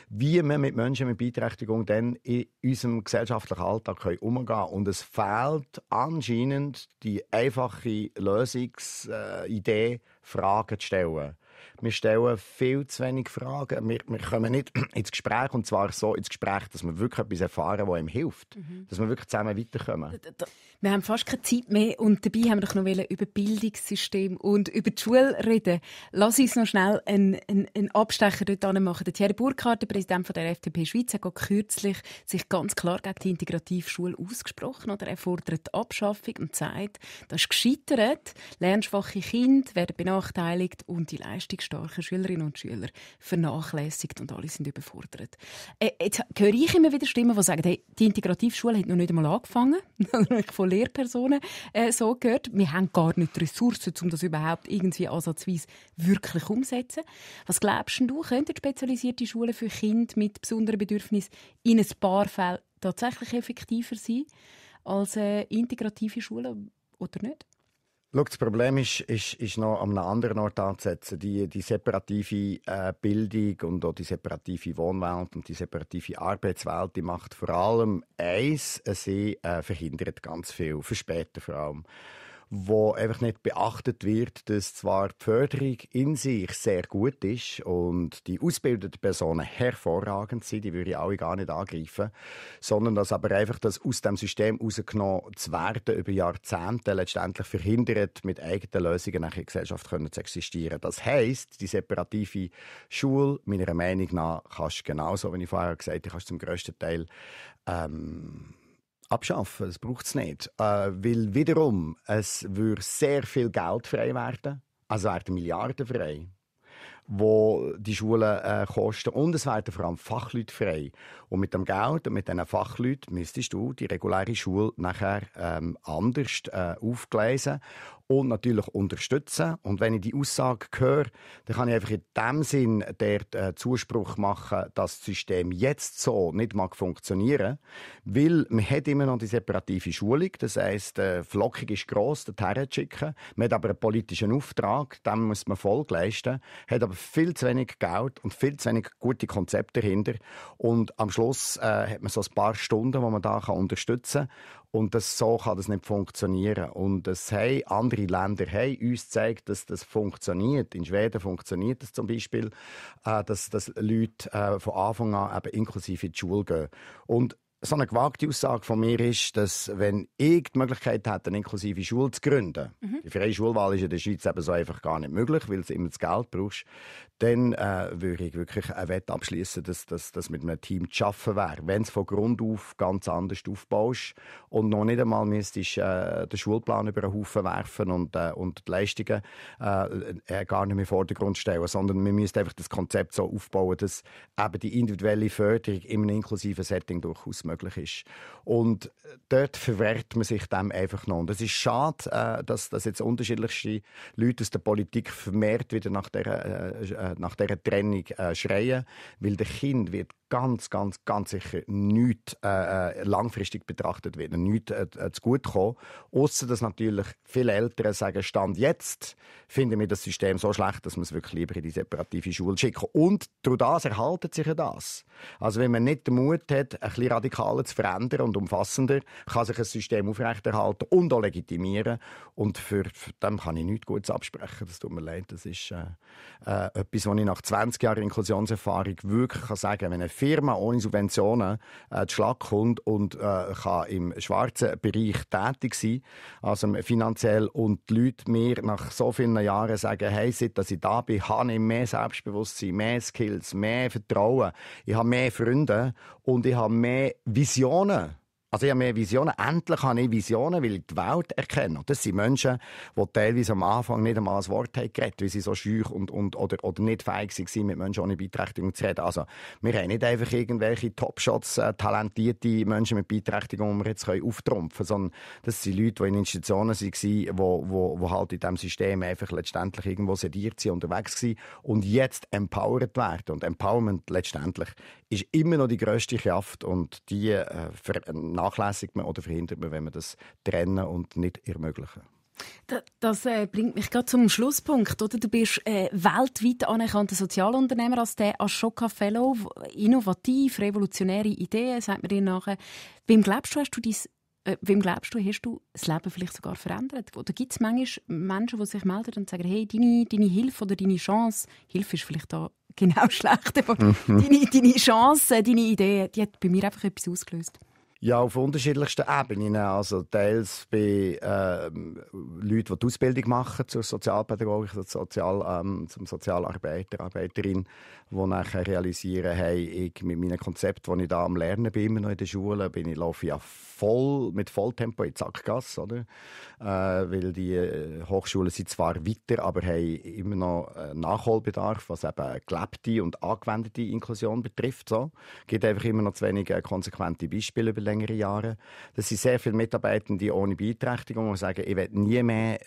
wie wir mit Menschen mit Beeinträchtigung dann in unserem gesellschaftlichen Alltag umgehen können. Und es fehlt anscheinend die einfache Lösungsidee, Fragen zu stellen. Wir stellen viel zu wenig Fragen. Wir kommen nicht ins Gespräch, und zwar so ins Gespräch, dass wir wirklich etwas erfahren, das ihm hilft. Dass wir wirklich zusammen weiterkommen. Wir haben fast keine Zeit mehr und dabei haben wir doch noch über Bildungssystem und über die Schule reden. Lass uns noch schnell einen Abstecher dort machen. Der Thierry Burkhardt, der Präsident der FDP Schweiz, hat kürzlich sich ganz klar gegen die Integrativschule ausgesprochen. Oder er fordert die Abschaffung und sagt, das ist gescheitert. Lernschwache Kinder werden benachteiligt und die leistungsstarken Schülerinnen und Schüler vernachlässigt und alle sind überfordert. Jetzt höre ich immer wieder Stimmen, die sagen, hey, die Integrativschule hat noch nicht einmal angefangen. Von Lehrpersonen so gehört. Wir haben gar nicht die Ressourcen, um das überhaupt irgendwie ansatzweise wirklich umzusetzen. Was glaubst du, könnten spezialisierte Schulen für Kinder mit besonderen Bedürfnissen in ein paar Fällen tatsächlich effektiver sein als integrative Schulen oder nicht? Schau, das Problem ist noch an einem anderen Ort anzusetzen. Die separative Bildung und auch die separative Wohnwelt und die separative Arbeitswelt, die macht vor allem eins, sie verhindert ganz viel, für später vor allem. Wo einfach nicht beachtet wird, dass zwar die Förderung in sich sehr gut ist und die ausgebildeten Personen hervorragend sind, die würde ich alle gar nicht angreifen, sondern dass aber einfach das aus dem System rausgenommen zu werden über Jahrzehnte letztendlich verhindert, mit eigenen Lösungen in der Gesellschaft zu existieren. Das heisst, die separative Schule, meiner Meinung nach, kannst genauso, wie ich vorher gesagt habe, kannst zum grössten Teil abschaffen, das braucht es nicht. Weil wiederum, es würde sehr viel Geld frei werden, also werden Milliarden frei, wo die Schulen kosten. Und es werden vor allem Fachleute frei. Und mit dem Geld und mit diesen Fachleuten müsstest du die reguläre Schule nachher anders aufgleisen und natürlich unterstützen. Und wenn ich die Aussage höre, dann kann ich einfach in dem Sinn dort Zuspruch machen, dass das System jetzt so nicht mag funktionieren, weil man hat immer noch die separative Schulung, das heisst, Flockung ist gross, dorthin zu schicken. Man hat aber einen politischen Auftrag, dem muss man Folge leisten, hat aber viel zu wenig Geld und viel zu wenig gute Konzepte dahinter. Und am Schluss hat man so ein paar Stunden, wo man da unterstützen kann. Und so kann das nicht funktionieren. Und andere Länder haben uns gezeigt, dass das funktioniert. In Schweden funktioniert das zum Beispiel, dass Leute von Anfang an eben inklusive in die Schule gehen. Und so eine gewagte Aussage von mir ist, dass wenn ich die Möglichkeit hätte, eine inklusive Schule zu gründen, die freie Schulwahl ist in der Schweiz eben so einfach gar nicht möglich, weil du immer das Geld brauchst, dann würde ich wirklich eine Wette abschließen, dass das mit einem Team zu schaffen wäre. Wenn es von Grund auf ganz anders aufbaust und noch nicht einmal müsstest den Schulplan über den Haufen werfen und die Leistungen gar nicht mehr in den Vordergrund stellen, sondern wir müssen einfach das Konzept so aufbauen, dass eben die individuelle Förderung in einem inklusiven Setting durchaus möglich ist. Und dort verwehrt man sich dem einfach noch. Und es ist schade, dass jetzt unterschiedlichste Leute aus der Politik vermehrt wieder nach dieser Trennung schreien, weil der Kind wird ganz sicher nichts langfristig betrachtet wird, nichts zu gut kommen. Ausser dass natürlich viele Eltern sagen, Stand jetzt finden wir das System so schlecht, dass man es wirklich lieber in die separative Schule schicken. Und durch das erhaltet sich ja das. Also wenn man nicht den Mut hat, ein bisschen radikal radikaler zu verändern und umfassender, kann sich ein System aufrechterhalten und auch legitimieren. Und für dem kann ich nichts Gutes absprechen. Das tut mir leid. Das ist etwas, was ich nach 20 Jahren Inklusionserfahrung wirklich kann sagen kann. Wenn eine Firma ohne Subventionen zu Schlag kommt und kann im schwarzen Bereich tätig sein, also finanziell, und die Leute mir nach so vielen Jahren sagen, hey, seit dass ich da bin, habe ich mehr Selbstbewusstsein, mehr Skills, mehr Vertrauen, ich habe mehr Freunde und ich habe mehr Visionen. Also ich habe mehr Visionen. Endlich habe ich Visionen, weil ich die Welt erkenne. Das sind Menschen, die teilweise am Anfang nicht einmal ein Wort haben geredet, weil sie so schüch oder nicht fähig waren, mit Menschen ohne Beeinträchtigung zu reden. Also wir haben nicht einfach irgendwelche Topshots, talentierte Menschen mit Beeinträchtigung, die wir jetzt auftrumpfen können, sondern das sind Leute, die in Institutionen waren, die halt in diesem System einfach letztendlich irgendwo sediert sind, unterwegs waren und jetzt empowered werden. Und Empowerment letztendlich ist immer noch die grösste Kraft und die vernachlässigt man oder verhindert man, wenn man das trennen und nicht ermöglichen. Das bringt mich gerade zum Schlusspunkt. Oder? Du bist weltweit anerkannter Sozialunternehmer als der Ashoka Fellow. Innovativ, revolutionäre Ideen, sagt man dir nachher. Wem glaubst du, hast du das Leben vielleicht sogar verändert? Oder gibt es manchmal Menschen, die sich melden und sagen, hey, deine Hilfe oder deine Chance, Hilfe ist vielleicht da genau schlecht, aber deine Chance, deine Idee, die hat bei mir einfach etwas ausgelöst? Ja, auf unterschiedlichsten Ebenen. Also teils bei Leuten, die die Ausbildung machen zur Sozialpädagogik, zum Sozialarbeiter, Arbeiterin, die nachher realisieren, hey, ich mit meinem Konzept, das ich da am Lernen bin, immer noch in der Schule, laufe ich ja mit Volltempo in die Sackgasse, oder? Weil die Hochschulen sind zwar weiter, aber haben immer noch Nachholbedarf, was eben gelebte und angewendete Inklusion betrifft. So. Es gibt einfach immer noch zu wenig konsequente Beispiele über längere Jahre. Das sind sehr viele Mitarbeitende ohne Beeinträchtigung, die sagen, ich will nie mehr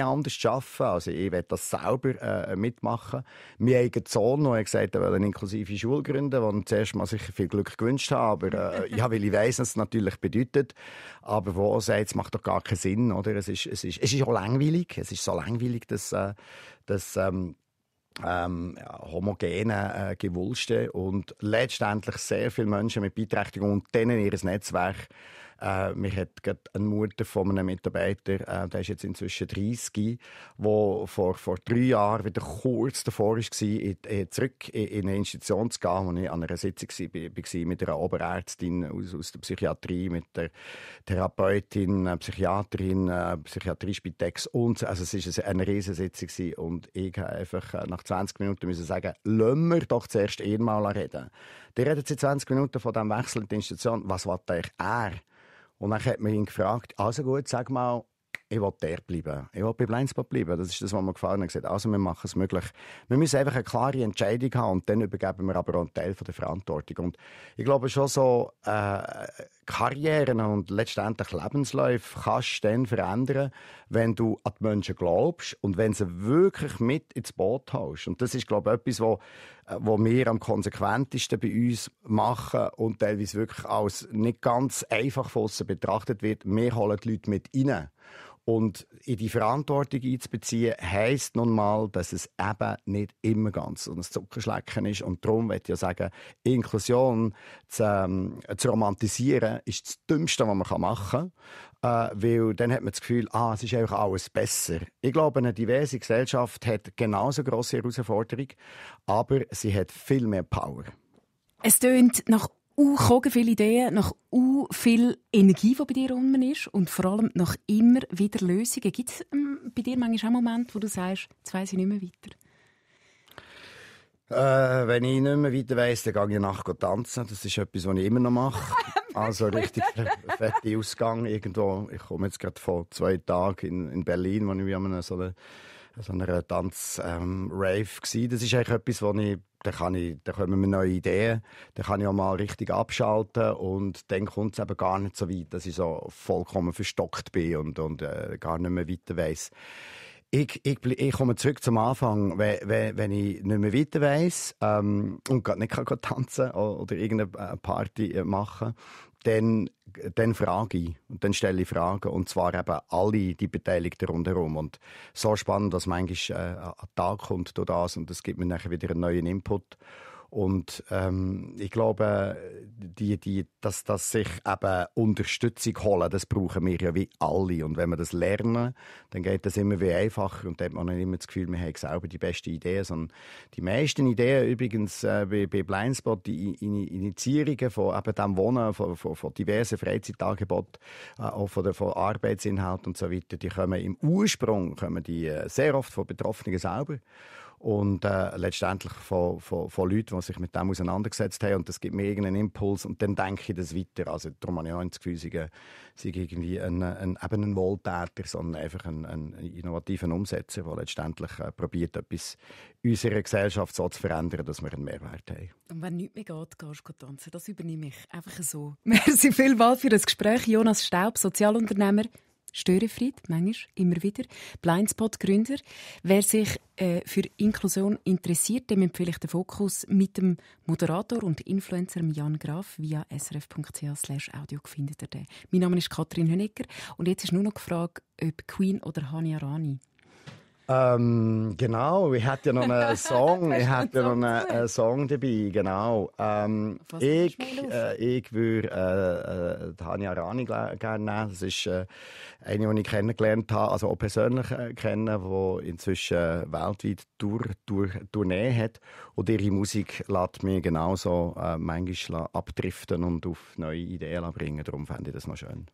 anders arbeiten, also ich will das selber mitmachen. Mein eigener Sohn hat gesagt, er will eine inklusive Schule gründen, wo ich zuerst mal sicher viel Glück gewünscht habe, aber weil ich weiss, was es natürlich bedeutet, aber wo er sagt, es macht doch gar keinen Sinn, oder? Es ist auch langweilig, es ist so langweilig, dass homogene Gewulste und letztendlich sehr viele Menschen mit Beeinträchtigung und denen ihr Netzwerk. Mir hat gerade eine Mutter von einem Mitarbeiter, der ist jetzt inzwischen 30, der vor 3 Jahren wieder kurz davor war, zurück in eine Institution zu gehen, wo ich an einer Sitzung war mit einer Oberärztin aus der Psychiatrie, mit der Therapeutin, Psychiaterin, Psychiatrie-Spitex und also es war eine Riesensitzung und ich habe einfach nach 20 Minuten müssen sagen, lassen wir doch zuerst einmal reden. Der redet seit 20 Minuten von diesem Wechsel in die Institution. Was will er? Und dann hat man ihn gefragt, also gut, sag mal, ich will der bleiben. Ich will bei Blindspot bleiben. Das ist das, was mir gefallen hat. Gesagt, also wir machen es möglich. Wir müssen einfach eine klare Entscheidung haben und dann übergeben wir aber auch einen Teil von der Verantwortung. Und ich glaube schon so, Karrieren und letztendlich Lebensläufe kannst du dann verändern, wenn du an die Menschen glaubst und wenn sie wirklich mit ins Boot holst. Und das ist, glaube ich, etwas, wo wir am konsequentesten bei uns machen und teilweise wirklich als nicht ganz einfach von aussen betrachtet wird. Wir holen die Leute mit rein. Und in die Verantwortung einzubeziehen, heisst nun mal, dass es eben nicht immer ganz so ein Zuckerschlecken ist. Und darum möchte ich ja sagen, Inklusion zu romantisieren, ist das Dümmste, was man machen kann. Weil dann hat man das Gefühl, es ist einfach alles besser. Ich glaube, eine diverse Gesellschaft hat genauso grosse Herausforderungen, aber sie hat viel mehr Power. Es tönt nach viele Ideen, nach viel Energie, die bei dir rum ist und vor allem nach immer wieder Lösungen. Gibt es bei dir manchmal auch Momente, wo du sagst, jetzt weiss ich nicht mehr weiter? Wenn ich nicht mehr weiter weiss, dann gehe ich nachher tanzen. Das ist etwas, was ich immer noch mache. Also richtig fette Ausgang irgendwo. Ich komme jetzt gerade vor 2 Tagen in Berlin, wo ich an so einer Tanz-Rave war. Das ist eigentlich etwas, wo da kommen mir neue Ideen, da kann ich auch mal richtig abschalten und dann kommt es eben gar nicht so weit, dass ich so vollkommen verstockt bin und gar nicht mehr weiter weiss. Ich komme zurück zum Anfang, wenn ich nicht mehr weiter weiss und gerade nicht tanzen oder irgendeine Party machen, dann frage ich und dann stelle ich Fragen und zwar eben alle die Beteiligten rundherum und so spannend, dass manchmal an den Tag kommt durch das und das gibt mir nachher wieder einen neuen Input Und ich glaube, dass sich eben Unterstützung holen, das brauchen wir ja wie alle. Und wenn wir das lernen, dann geht das immer wie einfacher. Und dann hat man nicht immer das Gefühl, wir haben selber die beste Idee, sondern die meisten Ideen übrigens bei Blindspot, die Initiierungen von eben dem Wohnen, von diversen Freizeitangeboten, auch von Arbeitsinhalten und so weiter, die kommen im Ursprung sehr oft von Betroffenen selber. Und letztendlich von Leuten, die sich mit dem auseinandergesetzt haben. Und das gibt mir irgendeinen Impuls und dann denke ich das weiter. Also darum habe ich auch das Gefühl, sei irgendwie eben ein Wohltäter, sondern einfach ein innovativer Umsetzer, der letztendlich probiert, etwas in unserer Gesellschaft so zu verändern, dass wir einen Mehrwert haben. Und wenn nichts mehr geht, gehst du tanzen. Das übernehme ich einfach so. Merci vielmals für das Gespräch. Jonas Staub, Sozialunternehmer, Störenfried, manchmal, immer wieder, Blindspot-Gründer. Wer sich für Inklusion interessiert, dem empfehle ich den Fokus mit dem Moderator und Influencer Jan Graf via srf.ch/audio findet ihr den. Mein Name ist Katrin Hönecker und jetzt ist nur noch die Frage, ob Queen oder Hania Rani. Genau, ich hatte ja noch einen Song, einen Song dabei, genau. Ich würde Hania Rani gerne nehmen. Das ist eine, die ich kennengelernt habe, also auch persönlich kennen, die inzwischen weltweit Tournee hat. Und ihre Musik lässt mich genauso manchmal abdriften und auf neue Ideen bringen. Darum fände ich das noch schön.